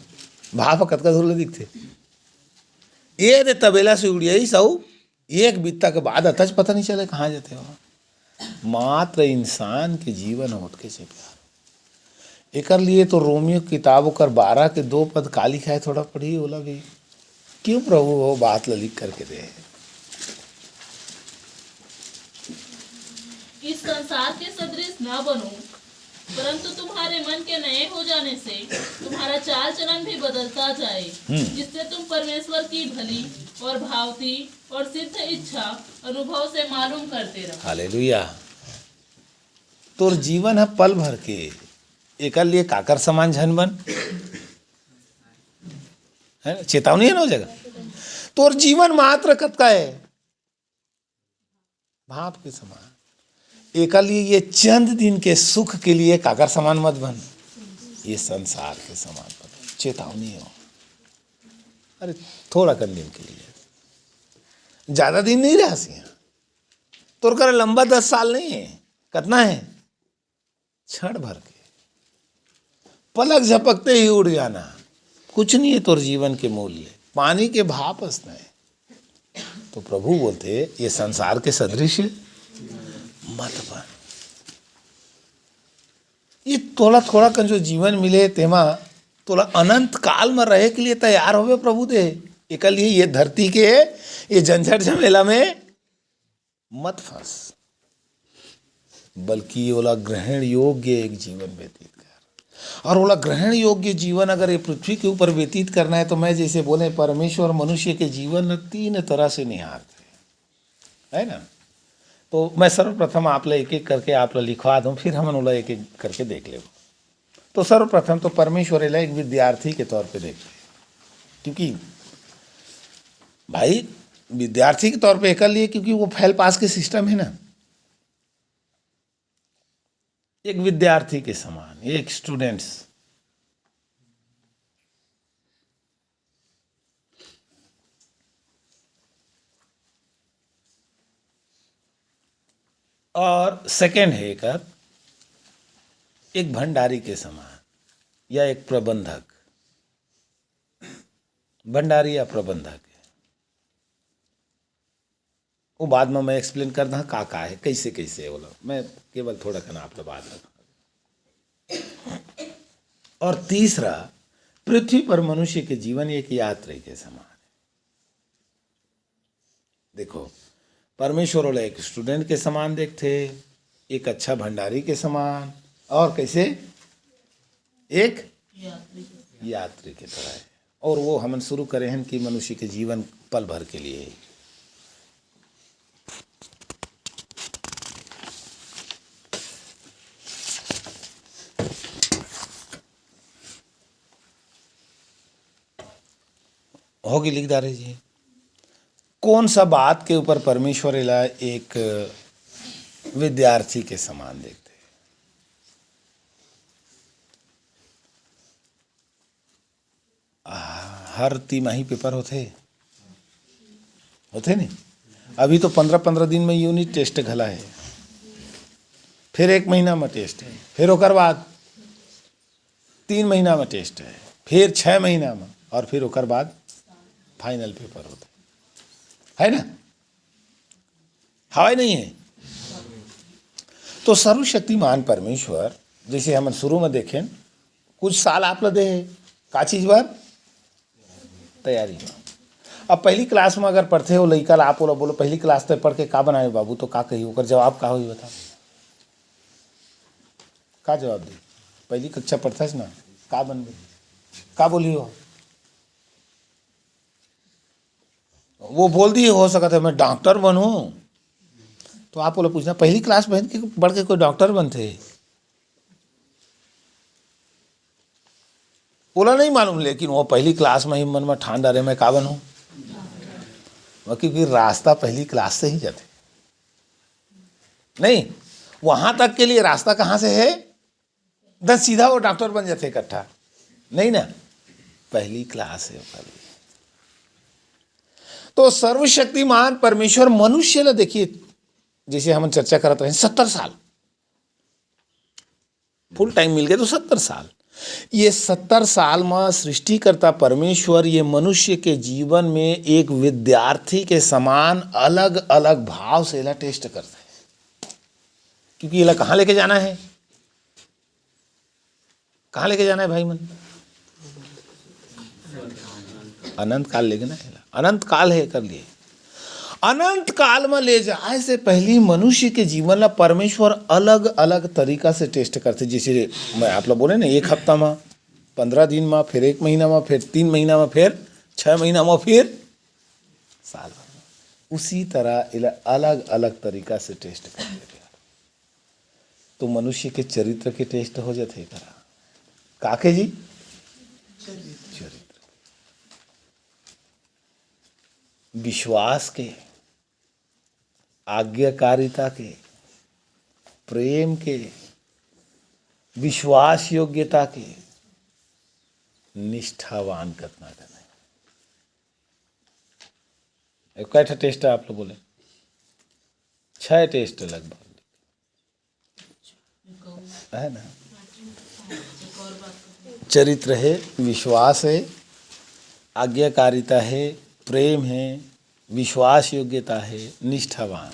भाप कतका दूर ले दिखथे। ये दे तबेला से उड़ियाई सऊ, एक बित्ता के बाद अतच पता नहीं चले कहाँ जाथे वो। मात्र इंसान के जीवन होत के से प्यार। एकर लिए तो रोमियो किताब ओकर बारह के दो पद का लिखा है, थोड़ा पढ़ी ओला भी। क्यों प्रभु वो बात ला लिख करके दे? इस संसार के सदृश न बनो, परंतु तुम्हारे मन के नए हो जाने से तुम्हारा चाल चलन भी बदलता जाए, हम्म। जिससे तुम परमेश्वर की भली और भावती और सिद्ध इच्छा अनुभव से मालूम करते रहो। हालेलुया। तोर जीवन है पल भर के, एकर लिए काकर समान झन बन, है ना? चेतावनी है ना वो जगह। तोर जीवन मात्र कतका है? भाप के समान। एकर लिए ये चंद दिन के सुख के लिए काकर समान मत बन, ये संसार के समान मत बन। चेतावनी हो। अरे, थोड़ा कन दिन के लिए, ज्यादा दिन नहीं रह सिया। तोर करा लंबा दस साल नहीं है, कतना है? क्षण भर के, पलक झपकते ही उड़ जाना। कुछ नहीं है तोर जीवन के मूल्य, पानी के भाप अस नहीं। तो प्रभु बोलथे, ये संसार के सदृश मत बन। ये तोला थोड़ा कन जो जीवन मिले, तेमा तोला अनंत काल में रहे के लिए तैयार होवे प्रभु दे। एकर लिए ये धरती के, ये झंझट झमेला में मत फंस, बल्कि ओला ग्रहण योग्य एक जीवन व्यतीत कर। और ओला ग्रहण योग्य जीवन अगर ये पृथ्वी के ऊपर व्यतीत करना है, तो मैं जैसे बोले, परमेश्वर मनुष्य के जीवन ल तीन तरह से निहारथे, है ना? तो मैं सर्वप्रथम आप ला एक एक करके आप ला लिखवा दूं, फिर हमन ओला एक एक करके देख लेबो। तो सर्वप्रथम तो परमेश्वर एला एक विद्यार्थी के तौर पे देखथे, क्योंकि भाई, विद्यार्थी के तौर पे एकर लिए, क्योंकि वो फेल पास के सिस्टम है ना, एक विद्यार्थी के समान, एक स्टूडेंट्स। और सेकंड है एकर, एक भंडारी के समान या एक प्रबंधक, भंडारी या प्रबंधक। वो बाद में मैं एक्सप्लेन कर दा का का है, कैसे कैसे है, बोला मैं केवल थोड़ा कन आप बात। और तीसरा, पृथ्वी पर मनुष्य के जीवन एक यात्री के समान है। देखो, परमेश्वर वाला एक स्टूडेंट के समान देखते, एक अच्छा भंडारी के समान, और कैसे एक यात्री के तरह है। और वो हमन शुरू करे हैं कि मनुष्य के जीवन पल भर के लिए है। होगी लिख डारे जी। कौन सा बात के ऊपर परमेश्वर एला एक विद्यार्थी के समान देखते? आ, हर तिमाही पेपर होथे, होथे नहीं? अभी तो पंद्रह पंद्रह दिन में यूनिट टेस्ट घला है, फिर एक महीना में टेस्ट है, फिर ओकर बाद तीन महीना में टेस्ट है, फिर छः महीना में, और फिर ओकर बाद फाइनल पेपर होथे, है ना? हवय नहीं है? तो सर्वशक्तिमान परमेश्वर, जैसे हमन शुरू में देखें, कुछ साल आप ला दे हे, का चीज बर? तैयारी बर। अब पहली क्लास में अगर पढ़थे हो लइका ला, आप ओला बोलो, "पहली क्लास तक पढ़ के का बनाए बाबू?" तो का कही, ओकर जवाब का होही, बता? का जवाब दे? पहली कक्षा पढ़थस ना, का बनबे? का बोली हो? वो बोल दिए, "हो सकत है मैं डॉक्टर बनूं।" तो आप ओला पूछना, "पहली क्लास में के बढ़ के कोई डॉक्टर बनथे?" ओला नहीं मालूम, लेकिन वो पहली क्लास में ही मन में ठान डारे, "मैं का बनूं?" वो क्योंकि रास्ता पहली क्लास से ही जाथे। नहीं, वहां तक के लिए रास्ता कहां से है? दस सीधा वो डॉक्टर बन जाथे इकट्ठा, नहीं ना? पहली क्लास है ओकर लिए। तो सर्वशक्तिमान परमेश्वर मनुष्य ला देखिए, जैसे हम चर्चा करत रहे, सत्तर साल, फुल टाइम मिल गए तो सत्तर साल। ये सत्तर साल में सृष्टिकर्ता परमेश्वर ये मनुष्य के जीवन में एक विद्यार्थी के समान अलग-अलग भाव से एला टेस्ट करता है, क्योंकि एला कहाँ लेके जाना है, कहाँ लेके जाना है भाई मन? अनंत काल लेके ना, अनंत काल है कर लिए। अनंत काल में ले जाए से पहली मनुष्य के जीवन ला परमेश्वर अलग-अलग तरीका से टेस्ट करथे। जैसे मैं आप ला बोले ना, एक हफ्ता में, पंद्रह दिन में, फिर एक महीना में, फिर तीन महीना में, फिर छह महीना में, फिर साल भर में। उसी तरह एला अलग-अलग तरीका से टेस्ट करथे। तो मनुष्य के चरित्र के टेस्ट हो जाथे एकरा। का के जी? चरित्र। विश्वास के, आज्ञाकारिता के, प्रेम के, विश्वास योग्यता के, निष्ठावान कतना कन हे। कय ठा टेस्ट आप लोग बोले? छह टेस्ट लगभग। है ना? चरित्र है, विश्वास है, आज्ञाकारिता है, प्रेम है, विश्वास योग्यता है, निष्ठावान।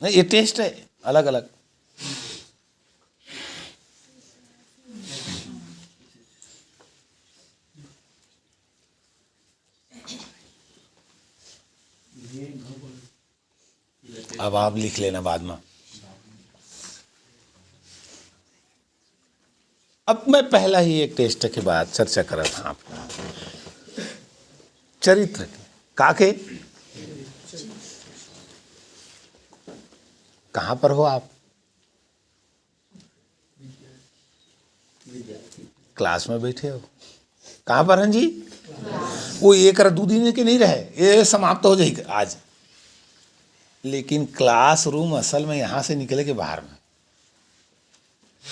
नहीं, ये टेस्ट है अलग-अलग। अब आप लिख लेना बाद में। अब मैं पहला ही एक टेस्ट के बाद चर्चा करा था आपको चरित्र के। का के? कहाँ पर हो आप? क्लास में बैठे हो। कहाँ पर हैं जी? वो एक दो दिन के नहीं रहे, ये समाप्त हो जाएगा आज। लेकिन क्लासरूम असल में यहाँ से निकले के बाहर में।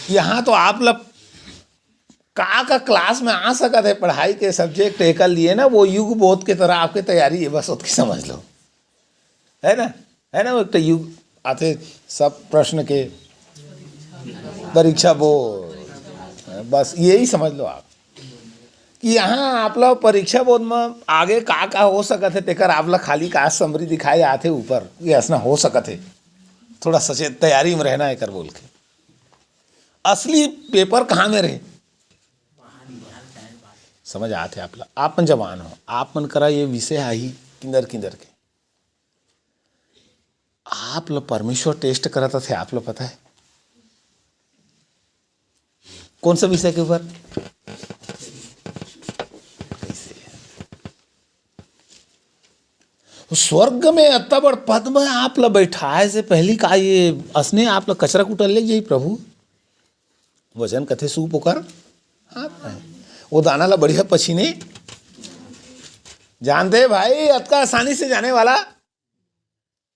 यहाँ तो आप लोग का का क्लास में आ सकत है, पढ़ाई के सब्जेक्ट एकर लिए ना, वो युग बोध के तरह आपके तैयारी है, बस ओतकी समझ लो, है ना? है ना? वो तो युग आते सब प्रश्न के परीक्षा बोध, बस यही समझ लो आप। कि यहाँ आप ला परीक्षा बोर्ड में आगे का का हो सकत हे, तेकर आप ला खाली का समरी दिखाए जात हे ऊपर, ये असना हो सकत हे, थोड़ा सचेत तैयारी में रहना एकर बोल के। असली पेपर कहाँ में रहे, समझ आत हे आप ला? आप मन जवान हो, आप मन करा ये विषय आही किंदर किंदर के। आप ला परमेश्वर टेस्ट करत हे, आप ला पता है कौन सा विषय के ऊपर? स्वर्ग में अत्ता बड़ पद में आप ला बैठाए से पहली का ये असने आप ला कचरा कुटल ले जाई प्रभु? वजन कथे सूप ओकर हाथ में। वो दाना ला बढ़िया पछीने जानते भाई, अतका आसानी से जाने वाला।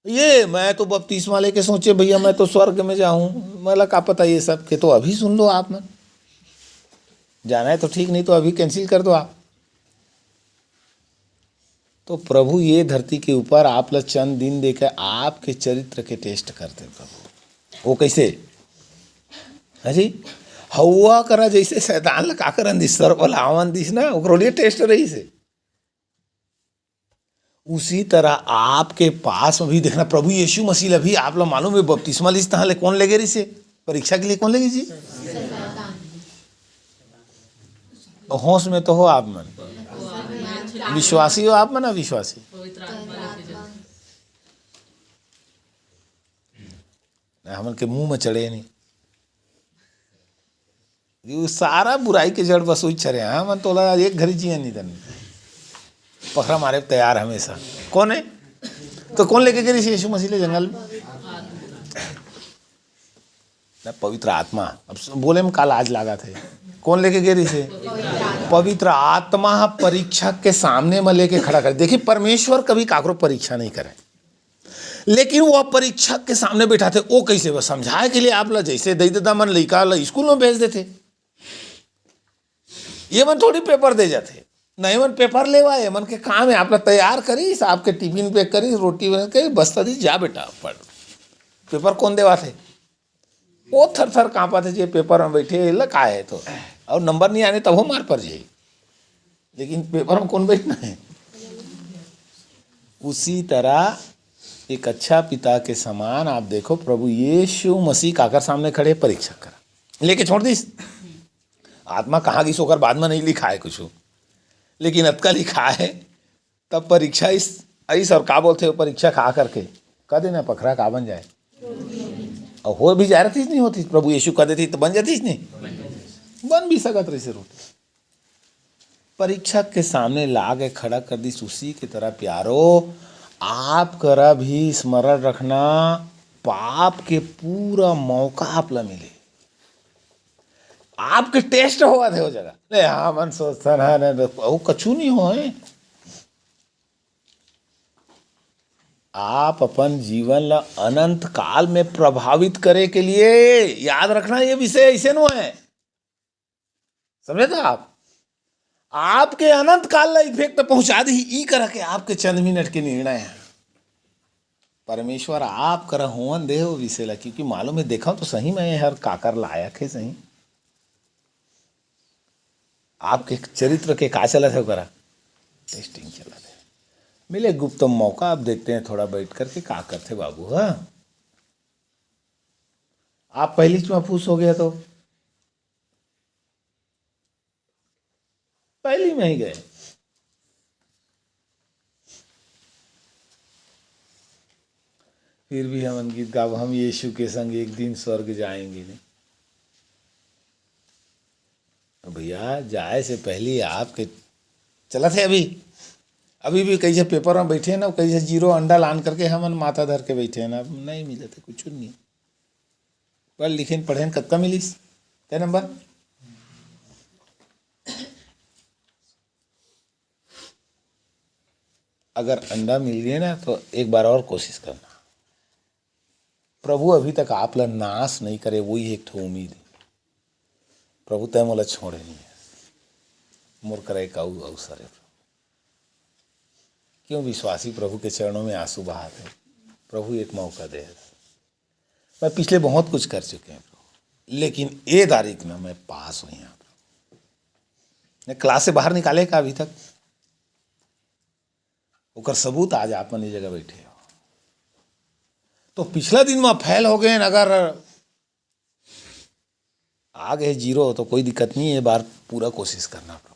ये मैं तो बपतिस्मा लेके सोचे, भैया मैं तो स्वर्ग में जाऊं, मला का पता ये सब के। तो अभी सुन लो आप मन, जाना है तो ठीक, नहीं तो अभी कैंसिल कर दो आप। तो प्रभु ये धरती के ऊपर आप ला चंद दिन देके आपके चरित्र के टेस्ट करते प्रभु। वो कैसे? अजी, हवा करा जैसे शैतान ला का करन दिस, सर्प ला आवन दिस ना, ओकरो लिए टेस्ट रही से। उसी तरह आपके पास में भी देखना, प्रभु यीशु मसीह ला भी आप ला मालूम है, बपतिस्मा लिस तहाँ ले कौन लेगे रही से? परीक्षा के लिए कौन लेगे जी? होश में तो हो आप मन? विश्वासी हो आप मन, अविश्वासी? ना, हमन के मुंह में चढ़े नहीं। ये सारा बुराई के जड़ बस वही चरे हैं। हमन तोला एक घड़ी जिया नहीं देन। पखरा मारे तैयार हमेशा। कौन है? तो कौन लेके गे रही यीशु मसीह ले जंगल में? ना, पवित्र आत्मा। अब स-, बोले में का लाज लागा थे। कौन लेके गे रही से? पवित्र आत्मा परीक्षक के सामने में लेके खड़ा कर। देखिए, परमेश्वर कभी काकरो परीक्षा नहीं करे, लेकिन वो परीक्षक के सामने बैठा थे। वो कैसे? वो समझाए के लिए आप ला जैसे दई ददा मन लइका ला स्कूल में भेज देते, ये मन थोड़ी पेपर दे जाते। नहीं, मन पेपर लेवा, ये मन के काम है, आप ला तैयार करिस, आपके टिफिन पैक करिस, रोटी बना के बस्ता दी, जा बेटा पढ़। पेपर कौन देवा थे? वो थर थर कांपा थे जे पेपर में बैठे, ये ला का है तो, और नंबर नहीं आने तब वो मार पड़ जाई, लेकिन पेपर में कौन बैठना है? उसी तरह एक अच्छा पिता के समान आप देखो, प्रभु यीशु मसीह काकर सामने खड़े? परीक्षा करा, लेके छोड़ दिस। आत्मा कहाँ गिस ओकर बाद में नहीं लिखा है कुछ, लेकिन अतका लिखा है, तब परीक्षा इस, इस और का बोलते हो, परीक्षा खा करके कह देना पखरा का बन जाए। और हो भी जा रही नहीं होती, प्रभु यीशु कह देती तो बन जाती नहीं, बन भी सकत रही से रोटी। परीक्षा के सामने ला के खड़ा कर दिस। उसी की तरह प्यारो, आप करा भी स्मरण रखना, पाप के पूरा मौका आप ला मिले। आपके टेस्ट होवत हे वो जगह। ले, हाँ, मन सोचता ना, ना, ना, वो कछु नहीं होए। आप अपन जीवन ला अनंत काल में प्रभावित करे के लिए, याद रखना, ये विषय ऐसे नो है, समझे था आप? आपके अनंत काल ला इफेक्ट पहुंचा दी, ई करा के आपके चंद मिनट के निर्णय है। परमेश्वर आप करा होवन दे हो विषय ला, क्योंकि मालूम है, देखा तो सही में हर काकर लायक है सही। आपके चरित्र के का चलत है ओकरा? टेस्टिंग चलत है। मिले गुप्तम मौका, आप देखते हैं थोड़ा बैठ करके का करते बाबू। हाँ, आप पहली च महफूस हो गया तो पहली में ही गए। फिर भी हमन गीत गाब, हम यीशु के संग एक दिन स्वर्ग जाएंगे नहीं। तो भैया, जाए से पहले आपके चलत है अभी, अभी भी कई झन पेपर में बैठे ना, कई झन जीरो अंडा लान करके हमन माथा धर के बैठे ना, अब नहीं मिलत है कुछ नहीं। पढ़ लिखे न पढ़े न कतका मिलिस? कै नंबर? अगर अंडा मिल गए ना, तो एक बार और कोशिश करना। प्रभु अभी तक आप ला नाश नहीं करे, वही एक ठो उम्मीद है। प्रभु, तै मोला छोड़े नहीं है, मोर करा एक अउ अवसर है। प्रभु, क्यों विश्वासी प्रभु के चरणों में आंसू बहाते हैं? प्रभु, एक मौका दे। मैं पिछले बहुत कुछ कर चुके हैं प्रभु, लेकिन ये तारीख ना मैं पास हुई यहाँ प्रभु। ने क्लास से बाहर निकाले का अभी तक? ओकर सबूत आज आप मन ये जगह बैठे हो। तो पिछला दिन में फेल हो गए, अगर आ गए जीरो तो कोई दिक्कत नहीं है, ये बार पूरा कोशिश करना प्रभु,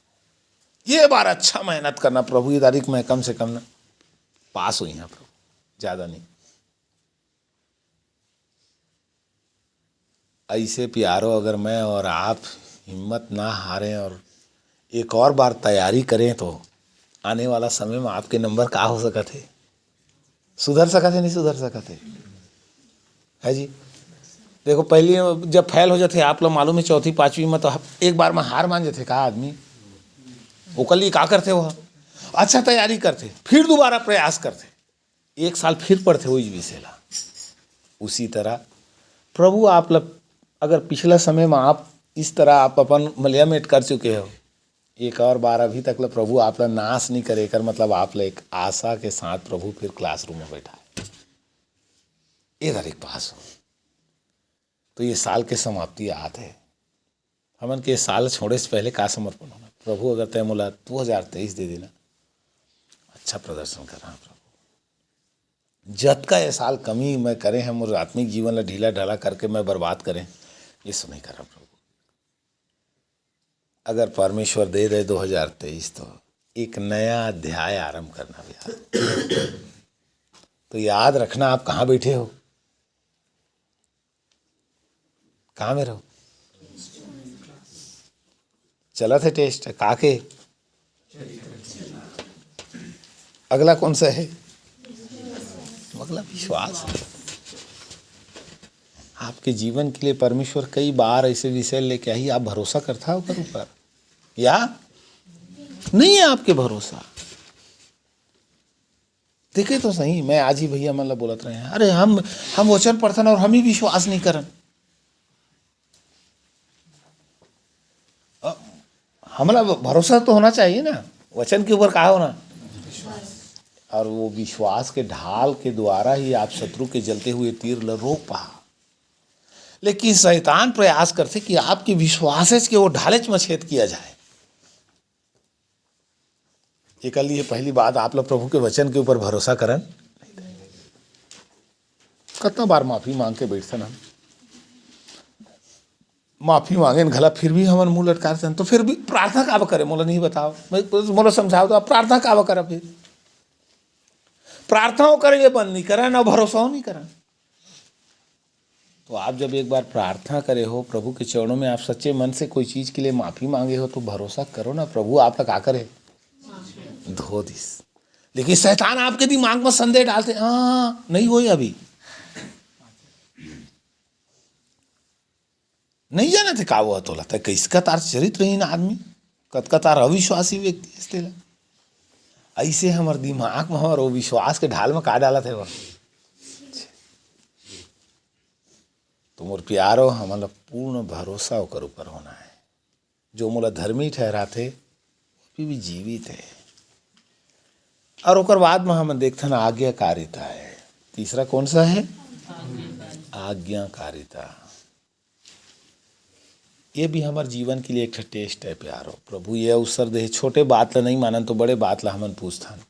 ये बार अच्छा मेहनत करना प्रभु, ये तारीख में कम से कम ना पास हुई हैं प्रभु, ज़्यादा नहीं। ऐसे प्यारो, अगर मैं और आप हिम्मत ना हारें और एक और बार तैयारी करें तो आने वाला समय में आपके नंबर का हो सकत है, सुधर सकत है, नहीं सुधर सकत है, है जी? देखो, पहले जब फेल हो जाते आप लोग, मालूम है, चौथी पाँचवीं में तो एक बार में हार मान जाते का आदमी? ओकर लिए का करते हो? अच्छा तैयारी करते, फिर दोबारा प्रयास करते, एक साल फिर पढ़ते हो इस विषय ला। उसी तरह प्रभु आप ल-, अगर पिछला समय में आप इस तरह आप अपन मलिया मेट कर चुके हो, एक और बार अभी तक ल प्रभु आप ला नाश नहीं करे, एकर मतलब आप ला एक आशा के साथ प्रभु फिर क्लासरूम में बैठा है, ये तारीख पास हो। तो ये साल के समाप्ति आत है, हमन के साल छोड़े से पहले का समर्पण होना? प्रभु, अगर तय मोला दो हज़ार तेईस दे देना, अच्छा प्रदर्शन कर रहा प्रभु, जतका ये साल कमी मैं करे हैं, मोर आत्मिक जीवन ला ढीला ढाला करके मैं बर्बाद करें, ये सब नहीं कर रहा प्रभु। अगर परमेश्वर दे दे दो हज़ार तेईस, तो एक नया अध्याय आरंभ करना भैया। तो याद रखना, आप कहाँ बैठे हो, कहाँ में रहो। चलत है टेस्ट, का के? अगला कौन सा है? अगला विश्वास है। आपके जीवन के लिए परमेश्वर कई बार ऐसे विषय लेके आई, आप भरोसा करता हो ओकर ऊपर या नहीं है आपके भरोसा? देखे तो सही, मैं आज ही भैया मन ला बोलत रहे हैं, अरे हम, हम वचन पढ़थन और हम ही विश्वास नहीं करन। अ, हमला भ-, भरोसा तो होना चाहिए ना, वचन के ऊपर का होना? और वो विश्वास के ढाल के द्वारा ही आप शत्रु के जलते हुए तीर ल रोक पा। लेकिन शैतान प्रयास करथे कि आपके विश्वास के वो ढालेच में छेद किया जाए। एकर लिए पहली बात, आप लोग प्रभु के वचन के ऊपर भरोसा करन। कतना बार माफी मांग के बैठथन हम, माफी मांगेन घला, फिर भी हमन मुंह लटकाथन। तो फिर भी प्रार्थना काबर करे, मोला नहीं बताओ, मैं, मोला समझाओ तो, आप प्रार्थना काबर करब फिर? प्रार्थना करे ये बंद नहीं करन और भरोसा नहीं करन। तो आप जब एक बार प्रार्थना करे हो, प्रभु के चरणों में आप सच्चे मन से कोई चीज के लिए माफी मांगे हो, तो भरोसा करो ना, प्रभु आप ला का करे, धो दिस। लेकिन शैतान आपके दिमाग में संदेह डालथे, हाँ, नहीं होई अभी, नहीं जानत हे का वो तोला, तै कइसका तार चरित्रहीन आदमी, कतका तार अविश्वासी व्यक्ति हस तेला। अइसे हमर दिमाग म हमर वो विश्वास के ढाल म का डालत हे वो। तो मोर प्यारो, हमन ला पूर्ण भरोसा ओकर ऊपर होना हे। जो मोला धर्मी ठहराथे, वो अभी भी जीवित हे। और ओकर बाद म हमन देखथन आज्ञाकारिता हे। तीसरा कौन सा हे? आज्ञाकारिता। ये भी हमर जीवन के लिए एक ठा टेस्ट हे, प्यारो। प्रभु ये अवसर दे, छोटे बात ला नहीं मानन तो बड़े बात ला हमन पूछथन।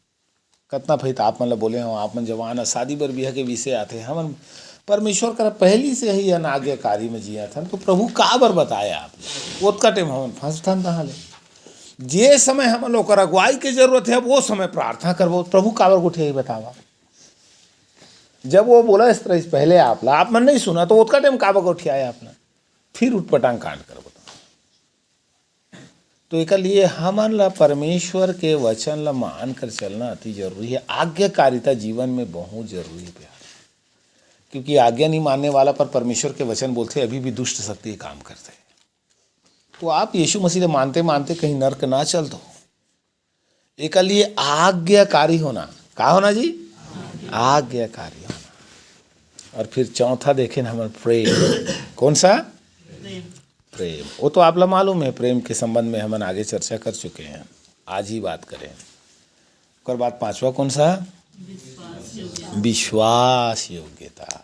कतना फैत आप मन ला बोले हो, आप मन जवान ह, शादी बर बिहा के विषय आथे, हमन परमेश्वर करा पहली से ही अनाज्ञाकारी में जियत हन, तो प्रभु काबर बताए आप? ओतका टाइम हमन फंसथन तहाँ ले। जे समय हमन ला ओकर अगुवाई के जरूरत हे, अब वो समय प्रार्थना करबो, प्रभु काबर गोठियाही बतावा? जब वो बोला इस तरह से पहले आप ला, आप मन नहीं सुना, तो ओतका टाइम काबर गोठियाए आप ना? फिर उटपटांग कांड करबो। तो एकर लिए हमन ला परमेश्वर के वचन ला मान कर चलना अति जरूरी हे। आज्ञाकारिता जीवन में बहुत जरूरी हे, प्यार, क्योंकि आज्ञा नहीं मानने वाला पर परमेश्वर के वचन बोलथे, अभी भी दुष्ट शक्ति काम करथे। तो आप यीशु मसीह ला मानते मानते कहीं नर्क ना चल दो। एकर लिए आज्ञाकारी होना। का होना जी? आज्ञाकारी होना। और फिर चौथा देखेन हमन, प्रेम। कौन सा? प्रेम। वो तो आप ला मालूम हे, प्रेम के संबंध में हमन आगे चर्चा कर चुके हैं, आज ही बात करें। ओकर बाद पांचवा कौन सा? विश्वास योग्यता।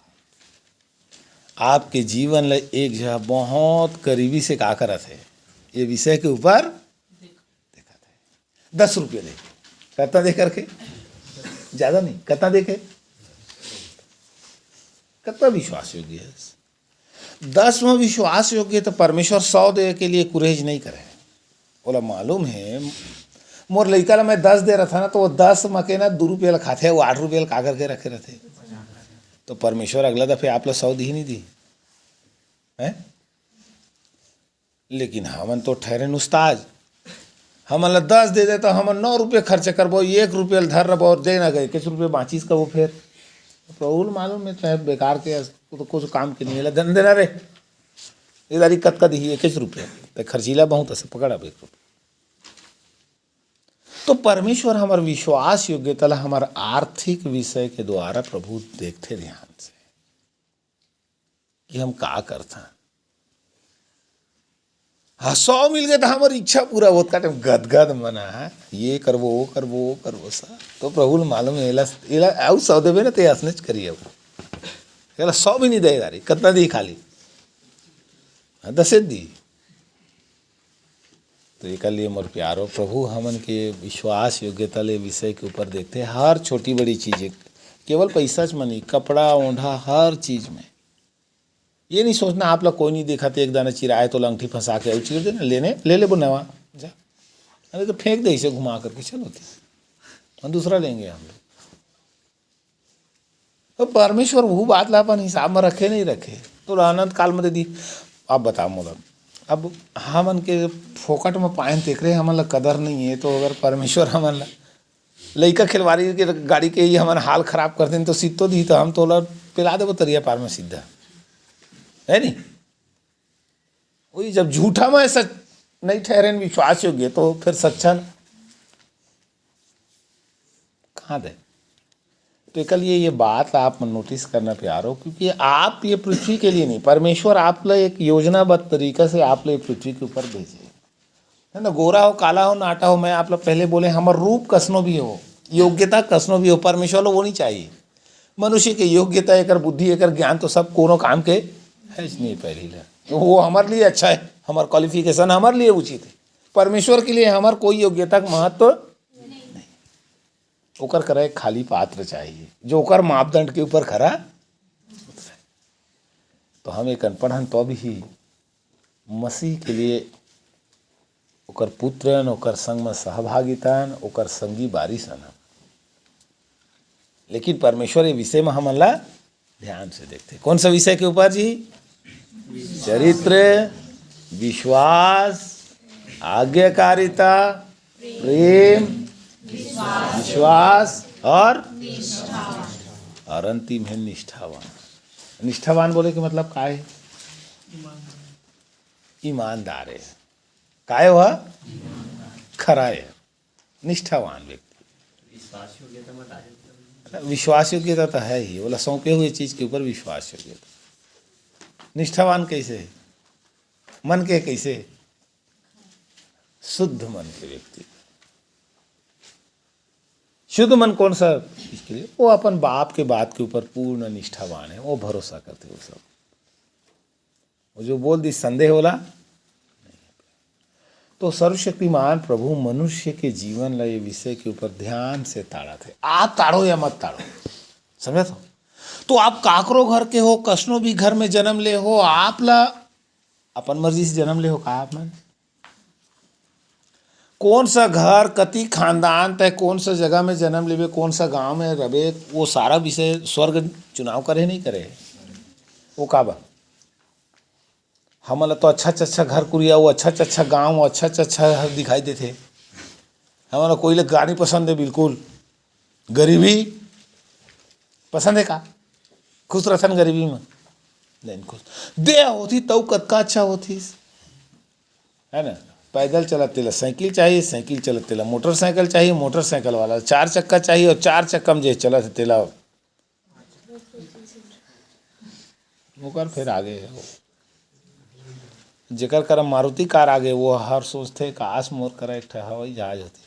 आपके जीवन ला एक जगह बहुत करीबी से का करत हे, ये विषय के ऊपर दस रुपये दे। कतना दे करके? ज्यादा नहीं, कतना दे के? कतना विश्वास योग्य हे? दस में विश्वास योग्य हे तो परमेश्वर सौ दे के लिए कुरेज नहीं करे। ओला मालूम हे, मोर लइका ला मैं दस दे रहा था ना, तो वो दस में के ना दू रुपये ला खाथे, वो आठ रुपये ला का करके रखे रहथे। तो परमेश्वर अगला दफे आप ला सौ दी नहीं दी, हैं? लेकिन हमन तो ठहरेन उस्ताद, हमन ला दस दे दे तो हमन नौ रुपये खर्च करबो, एक रुपये ला धर रबो और देना गए, किस रुपये बाँचिस करबो फेर? प्रभु ल मालूम हे, चाहे बेकार के, वो तो कुछ काम के नहीं, एला धन देना रे, ये दारी कतका दिही, एक रुपये, ते खर्चीला बहुत असे पकड़ अब एक रुपये। तो परमेश्वर हमर विश्वास योग्यता ला हमर आर्थिक विषय के द्वारा प्रभु देखथे ध्यान से। कि हम का करथन। हाँ, सौ मिल गए तो हमर इच्छा पूरा होत का टाइम गदगद मना है, ये करबो, वो करबो, वो करबो सा। तो प्रभु ल मालूम हे, एला, एला अउ सौ देबे ना, ते असनेच करी अब। एला सौ भी नहीं दे दारी, कतना दी खाली? हाँ, दसे दी। तो एकर लिए मोर प्यारो प्रभु, हमन के विश्वास योग्यता ले विषय के ऊपर देखथे, हर छोटी बड़ी चीज, केवल पैसा च म नहीं, कपड़ा, ओढ़ा, हर चीज में। ये नहीं सोचना आप ला कोई नहीं देखा, तो एक दाना चिराए तो अंगठी फंसा के अउ चीर देना, लेने, ले ले वो नवा, जा। अरे तो फेंक दे इसे घुमा करके, चलो, हम दूसरा लेंगे हम लोग। तो परमेश्वर वो बात ला अपन हिसाब में रखे, नहीं रखे, तो अनंत काल में दे दी। अब बताओ मोला, अब हमन के फोकट में पाएन तेकरे हमन ला कदर नहीं है, तो अगर परमेश्वर हमन ला लइका खिलवारी के गाड़ी के ही हमन हाल खराब कर देन, तो सीतो दी तो हम तोला पिला देबो तरिया पार में सीधा, है नहीं? वही जब झूठा में सच नहीं ठहरेन विश्वास योग्य, तो फिर सच्चा ला कहाँ दे? तो एकर लिए ये बात आप नोटिस करना प्यारो, क्योंकि आप ये पृथ्वी के लिए नहीं, परमेश्वर आप ला एक योजनाबद्ध तरीका से आप ला ये पृथ्वी के ऊपर भेजे, है ना? गोरा हो, काला हो, नाटा हो, मैं आप ला पहले बोले, हमर रूप कसनो भी हो, योग्यता कसनो भी हो, परमेश्वर ला वो नहीं चाहिए। मनुष्य के योग्यता, एकर बुद्धि, एकर ज्ञान तो सब कोनो काम के है नहीं पहली ला। तो वो हमारे लिए अच्छा है, हमार क्वालिफिकेशन हमारे लिए उचित है। परमेश्वर के लिए हमार कोई योग्यता के महत्व नहीं। ओकर करा एक खाली पात्र चाहिए, जो ओकर मापदंड के ऊपर खरा उतरे। तो हम एक अनपढ़ हन, तो भी मसीह के लिए ओकर पुत्रन, ओकर संग में सहभागितन, ओकर संगी बारिस हन। लेकिन परमेश्वर ये विषय में हमन ला ध्यान से देखथे। कौन सा विषय के ऊपर जी? चरित्र, विश्वास, आज्ञाकारिता, प्रेम, विश्वास और, और अंतिम है निष्ठावान। निष्ठावान बोले के मतलब का है? ईमानदार है। काय हो? खरा है, निष्ठावान व्यक्ति। विश्वास योग्यता मत आ जाए। विश्वास योग्यता तो है ही, बोला सौंपे हुए चीज के ऊपर विश्वास योग्यता। निष्ठावान कैसे है? मन के कैसे? शुद्ध मन के व्यक्ति। शुद्ध मन कौन सा? इसके लिए वो अपन बाप के बात के ऊपर पूर्ण निष्ठावान है, वो भरोसा करते वो सब। वो जो बोल दी संदेह वाला। तो सर्वशक्तिमान प्रभु मनुष्य के जीवन ला ये विषय के ऊपर ध्यान से ताड़त हे। आप ताड़ो या मत ताड़ो, समझत हो? तो आप काकरो घर के हो, कसनो भी घर में जन्म ले हो, आप ला अपन मर्जी से जन्म ले हो का आप मन? कौन सा घर, कति खानदान, तय कौन सा जगह में जन्म लेबे, कौन सा गांव में रबे, वो सारा विषय स्वर्ग चुनाव करे नहीं करे? वो का बा? हमन ला तो अच्छा अच्छा घर कुरिया, वो अच्छा अच्छा गांव, वो अच्छा अच्छा घर दिखाई देथे। हमन ला कोई ले गाड़ी पसंद है बिल्कुल, गरीबी पसंद है का? खुश रहथन गरीबी में? नहीं खुश। दे होती तऊ कतका अच्छा होतीस, है ना? पैदल चलत तेला साइकिल चाहिए, साइकिल चलत तेला मोटरसाइकिल चाहिए, मोटरसाइकिल वाला चार चक्का चाहिए, और चार चक्का में जे चलत हे तेला ओकर फिर आगे है वो। जेकर करा मारुति कार आगे, वो हर सोचथे, "काश मोर करा एक ठा हवाई जहाज होती।"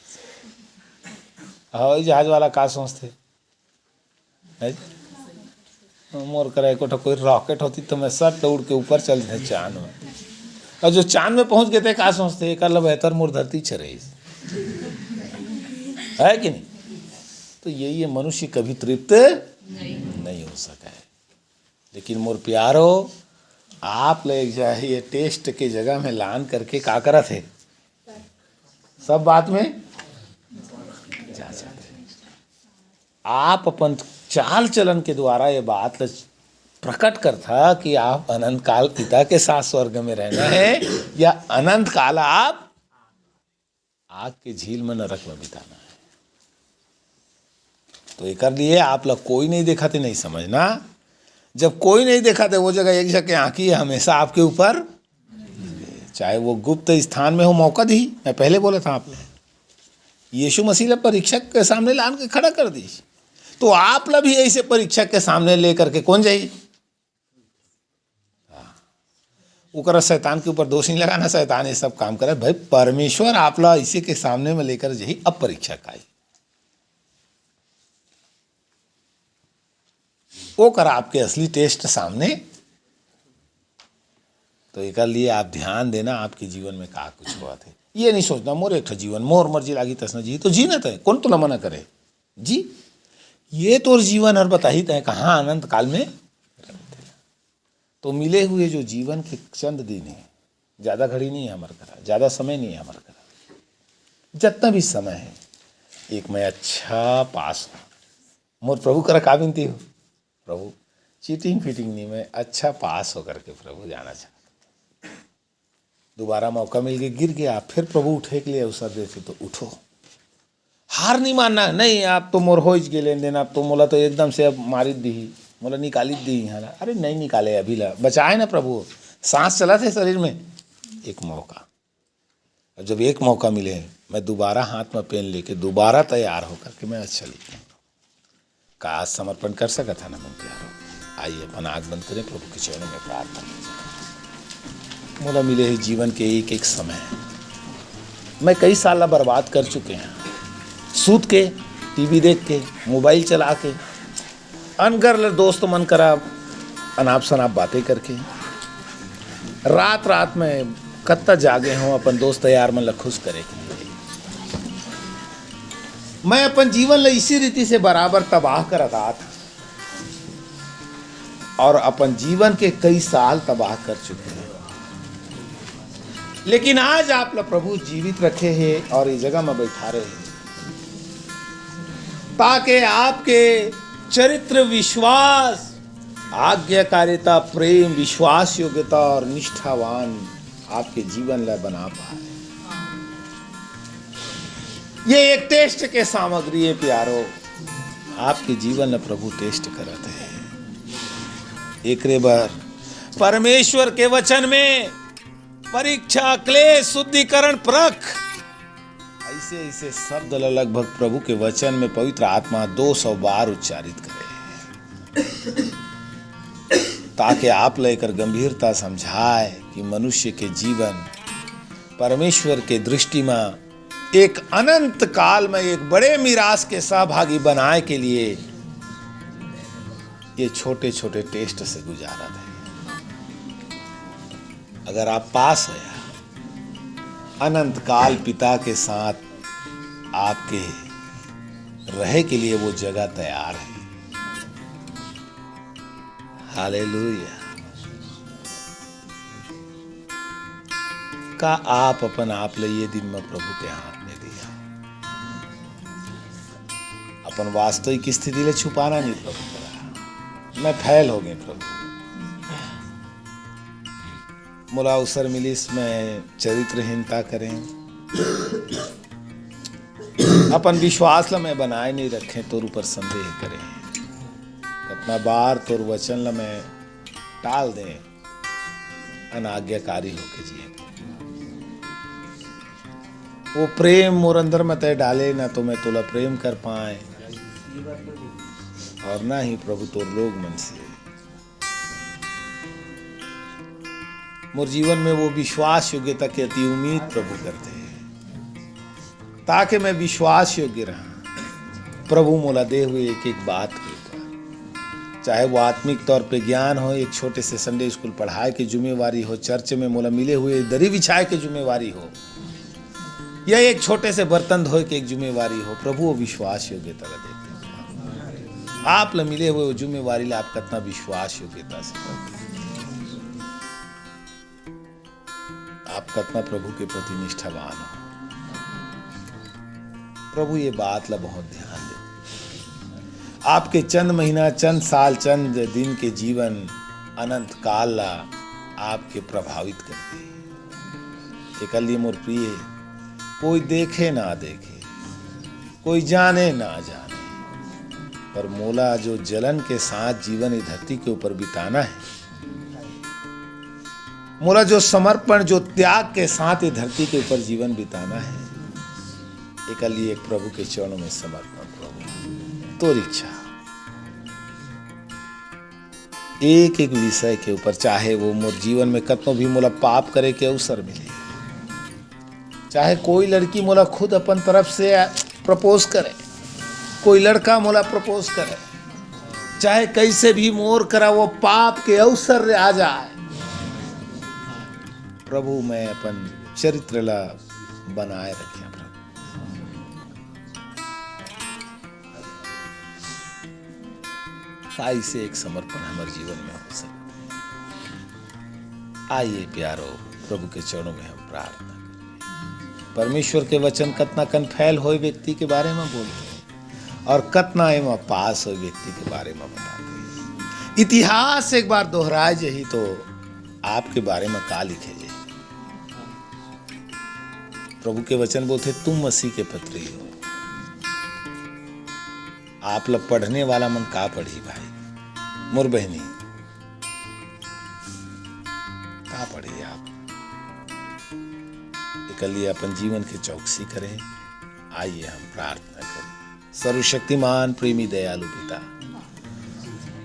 हवाई जहाज वाला का सोचथे? है? मोर करा एको ठा कोई रॉकेट होती तो मैं सट उड़ के ऊपर चल देते चांद में। और जो चांद में पहुंच गए थे, का सोचथे, "एकर ले बेहतर मोर धरती छ रहीस।" है कि नहीं? तो ये, ये मनुष्य कभी तृप्त नहीं हो सका है। लेकिन मोर प्यारो, आप ले एक जा-, ये टेस्ट के जगह में लान करके का करत हे? सब बात में जांचत हे। आप अपन चाल चलन के द्वारा ये बात ल प्रकट करथा कि आप अनंत काल पिता के साथ स्वर्ग में रहना है या अनंत काल आप आग के झील में नरक में बिताना है। तो एकर लिए आप ला कोई नहीं देखा थे, नहीं समझना। जब कोई नहीं देखा थे, वो जगह एक जगह आंखी है हमेशा आपके ऊपर, चाहे वो गुप्त स्थान में हो, मौका दी। मैं पहले बोला था आप लोग, यीशु मसीह ला परीक्षा के सामने लान के खड़ा कर दी। तो आप ला भी ऐसे परीक्षा के सामने लेकर के कौन जाई? हाँ। ओकरा शैतान के ऊपर दोष नहीं लगाना, शैतान ये सब काम करे। भाई, परमेश्वर आप ला इसी के सामने में लेकर जाही, अब परीक्षा का आई। ओकर आपके असली टेस्ट सामने। तो एकर लिए आप ध्यान देना, आपके जीवन में का कुछ होवत हे। ये नहीं सोचना, "मोर एक ठो जीवन, मोर मर्जी लागी तसना जी," तो जीना तय, कौन तोला मना करे? जी, ये तोर जीवन हर बताही तय कहाँ अनंत काल में। तो मिले हुए जो जीवन के चंद दिन है, ज्यादा घड़ी नहीं है हमारे करा, ज्यादा समय नहीं है हमारे करा। जितना भी समय है, एक मैं अच्छा पास हो। मोर प्रभु करा का विनती हो, "प्रभु, चीटिंग फीटिंग नहीं, मैं अच्छा पास होकर के प्रभु जाना चाहता हूँ।" दोबारा मौका मिल गया, गिर गया, फिर प्रभु उठे के लिए अवसर देते तो उठो। हार नहीं मानना, "नहीं, आप तो मोर होइच गे लेन देन, आप तो मोला तो एकदम से अब मारित दी, मोला निकालित दी यहाँ ला।" अरे नहीं निकाले, अभी ला बचाए ना प्रभु, सांस चला थे शरीर में, एक मौका। अब जब एक मौका मिले, मैं दोबारा हाथ में पेन लेके दोबारा तैयार होकर के मैं अच्छा लिखूँ। का आज समर्पण कर सकत है ना, मन प्यारो? आइए, अपन आँख बंद करें, प्रभु के चरणों में प्रार्थना करें। मोला मिले ही जीवन के एक एक समय, मैं कई साल ला बर्बाद कर चुके हैं, सूत के, टीवी देख के, मोबाइल चला के, अनगर ले दोस्त मन करा अनाप शनाप बातें करके, रात रात में कत्ता जागे हों अपन दोस्त यार मन ला खुश करे के लिए। मैं अपन जीवन ला इसी रीति से बराबर तबाह करत आत हूँ और अपन जीवन के कई साल तबाह कर चुके हैं। लेकिन आज आप ला प्रभु जीवित रखे हे और ये जगह में बैठारे हे, ताकि आपके चरित्र, विश्वास, आज्ञाकारिता, प्रेम, विश्वास योग्यता और निष्ठावान आपके जीवन ला बना पाए। ये एक टेस्ट के सामग्री है प्यारो, आपके जीवन ला प्रभु टेस्ट करत हे। एकरे बर परमेश्वर के वचन में परीक्षा, क्लेश, शुद्धिकरण, परख, ऐसे ऐसे शब्द ल लगभग प्रभु के वचन में पवित्र आत्मा दो सौ बार उच्चारित करे, ताकि आप ल एकर गंभीरता समझाए कि मनुष्य के जीवन परमेश्वर के दृष्टि में एक अनंत काल में एक बड़े मिरास के सहभागी बनाए के लिए ये छोटे छोटे टेस्ट से गुजारा है। अगर आप पास होया, अनंत काल पिता के साथ आपके रहे के लिए वो जगह तैयार है। हालेलुया। का आप अपन आप ले ये दिन में प्रभु के हाथ में दिया? अपन वास्तविक स्थिति ले छुपाना नहीं प्रभु करा। मैं फेल हो गए प्रभु, मोला अवसर मिलिस, मैं चरित्रहीनता करें, अपन विश्वास ला मैं बनाए नहीं रखें, तोर ऊपर संदेह करें, कतना बार तोर वचन ला मैं टाल दें, अनाज्ञाकारी होके जिए। वो प्रेम मोर अंदर में तय डाले, ना तो मैं तोला प्रेम कर पाए और ना ही प्रभु तोर लोग मन से। मोर जीवन में वो विश्वास योग्यता के अति उम्मीद प्रभु करते हैं, ताकि मैं विश्वास योग्य रहा। प्रभु मोला दे हुए एक एक बात के ऊपर, चाहे वो आत्मिक तौर पे ज्ञान हो, एक छोटे से संडे स्कूल पढ़ाए के जिम्मेवारी हो, चर्च में मोला मिले हुए दरी बिछाए के जिम्मेवारी हो, या एक छोटे से बर्तन धोए के एक जिम्मेवारी हो, प्रभु वो विश्वास योग्यता ला देखथे। आप ला मिले हुए वो जिम्मेवारी ला आप कतना विश्वास योग्यता से करथे। आप कतना प्रभु के प्रति निष्ठावान हो। प्रभु ये बात ला बहुत ध्यान दे। आपके चंद महीना, चंद साल, चंद दिन के जीवन अनंत काल ला आपके प्रभावित करथे। एकर लिए मोर प्रिय, कोई देखे ना देखे, कोई जाने ना जाने, पर मोला जो जलन के साथ जीवन ये धरती के ऊपर बिताना है, मोला जो समर्पण, जो त्याग के साथ ये धरती के ऊपर जीवन बिताना है, एकर लिए एक प्रभु के चरणों में समर्पण। प्रभु, तोर इच्छा, एक एक विषय के ऊपर, चाहे वो मोर जीवन में कतनो भी मोला पाप करे के अवसर मिले, चाहे कोई लड़की मोला खुद अपन तरफ से प्रपोज करे, कोई लड़का मोला प्रपोज करे, चाहे कैसे भी मोर करा वो पाप के अवसर आ जाए, प्रभु, मैं अपन चरित्र ला बनाए रखे, प्रभु। ताई से एक समर्पण हमर जीवन में हो सकता है। आइए प्यारो, प्रभु के चरणों में हम प्रार्थना करें। परमेश्वर के वचन कतना कन फैल होए व्यक्ति के बारे में बोलते हैं और कतना एमा पास होए व्यक्ति के बारे में बताते हैं। इतिहास एक बार दोहराए जही तो आपके बारे में का लिखे जही। प्रभु के वचन बोलते, तुम मसीह के पत्री हो। आप ला पढ़ने वाला मन का पढ़ी भाई, मोर बहनी, का पढ़ी आप? एकर लिए अपन जीवन के चौकसी करें। आइए हम प्रार्थना करें। सर्वशक्तिमान प्रेमी दयालु पिता,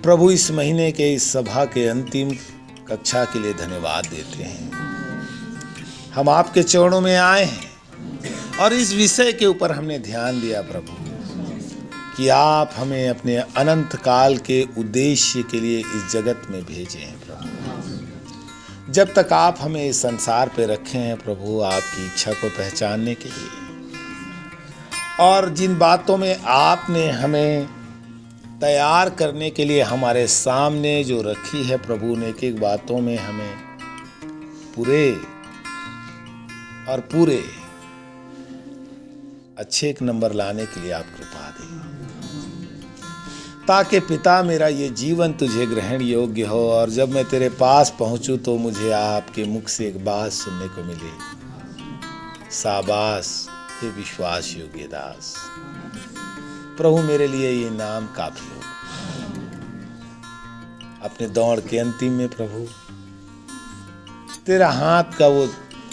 प्रभु, इस महीने के इस सभा के अंतिम कक्षा के लिए धन्यवाद देते हैं। हम आपके चरणों में आए हैं और इस विषय के ऊपर हमने ध्यान दिया प्रभु, कि आप हमें अपने अनंत काल के उद्देश्य के लिए इस जगत में भेजे हैं प्रभु। जब तक आप हमें इस संसार पे रखे हैं प्रभु, आपकी इच्छा को पहचानने के लिए, और जिन बातों में आपने हमें तैयार करने के लिए हमारे सामने जो रखी है प्रभु, उन एक एक बातों में हमें पूरे और पूरे अच्छे एक नंबर लाने के लिए आप कृपा दें, ताकि पिता, मेरा ये जीवन तुझे ग्रहण योग्य हो और जब मैं तेरे पास पहुंचूं तो मुझे आपके मुख से एक बात सुनने को मिले, शाबाश, हे विश्वास योग्य दास। प्रभु, मेरे लिए ये नाम काफी हो। अपने दौड़ के अंतिम में प्रभु, तेरा हाथ का वो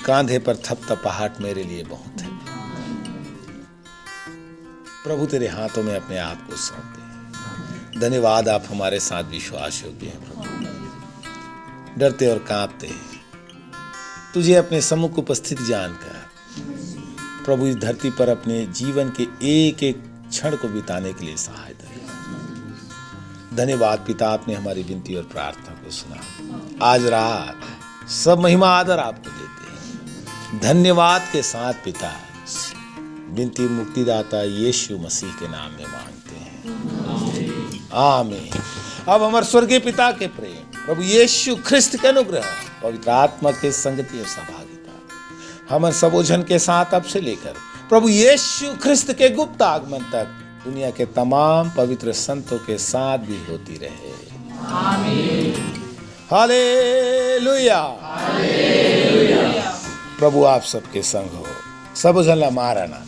कांधे पर थपथपाहट मेरे लिए बहुत है। प्रभु, तेरे हाथों में अपने आप को सौंप दे। धन्यवाद, आप हमारे साथ विश्वास योग्य हैं प्रभु। डरते और कांपते तुझे अपने सम्मुख उपस्थित जानकर प्रभु, इस धरती पर अपने जीवन के एक एक क्षण को बिताने के लिए सहायता दे। धन्यवाद पिता, आपने हमारी विनती और प्रार्थना को सुना। आज रात सब महिमा आदर आपको देते हैं। धन्यवाद के साथ पिता, विनती मुक्तिदाता यीशु मसीह के नाम में मांगते हैं, आमीन। अब हमर स्वर्गीय पिता के प्रेम, प्रभु यीशु ख्रिस्त के अनुग्रह, पवित्र आत्मा के संगति और सहभागिता हमन सबो झन के साथ अब से लेकर प्रभु यीशु ख्रिस्त के गुप्त आगमन तक दुनिया के तमाम पवित्र संतों के साथ भी होती रहे। आमीन। हालेलुया। हालेलुया। प्रभु आप सबके संग हो। सबो झन ला मारा ना।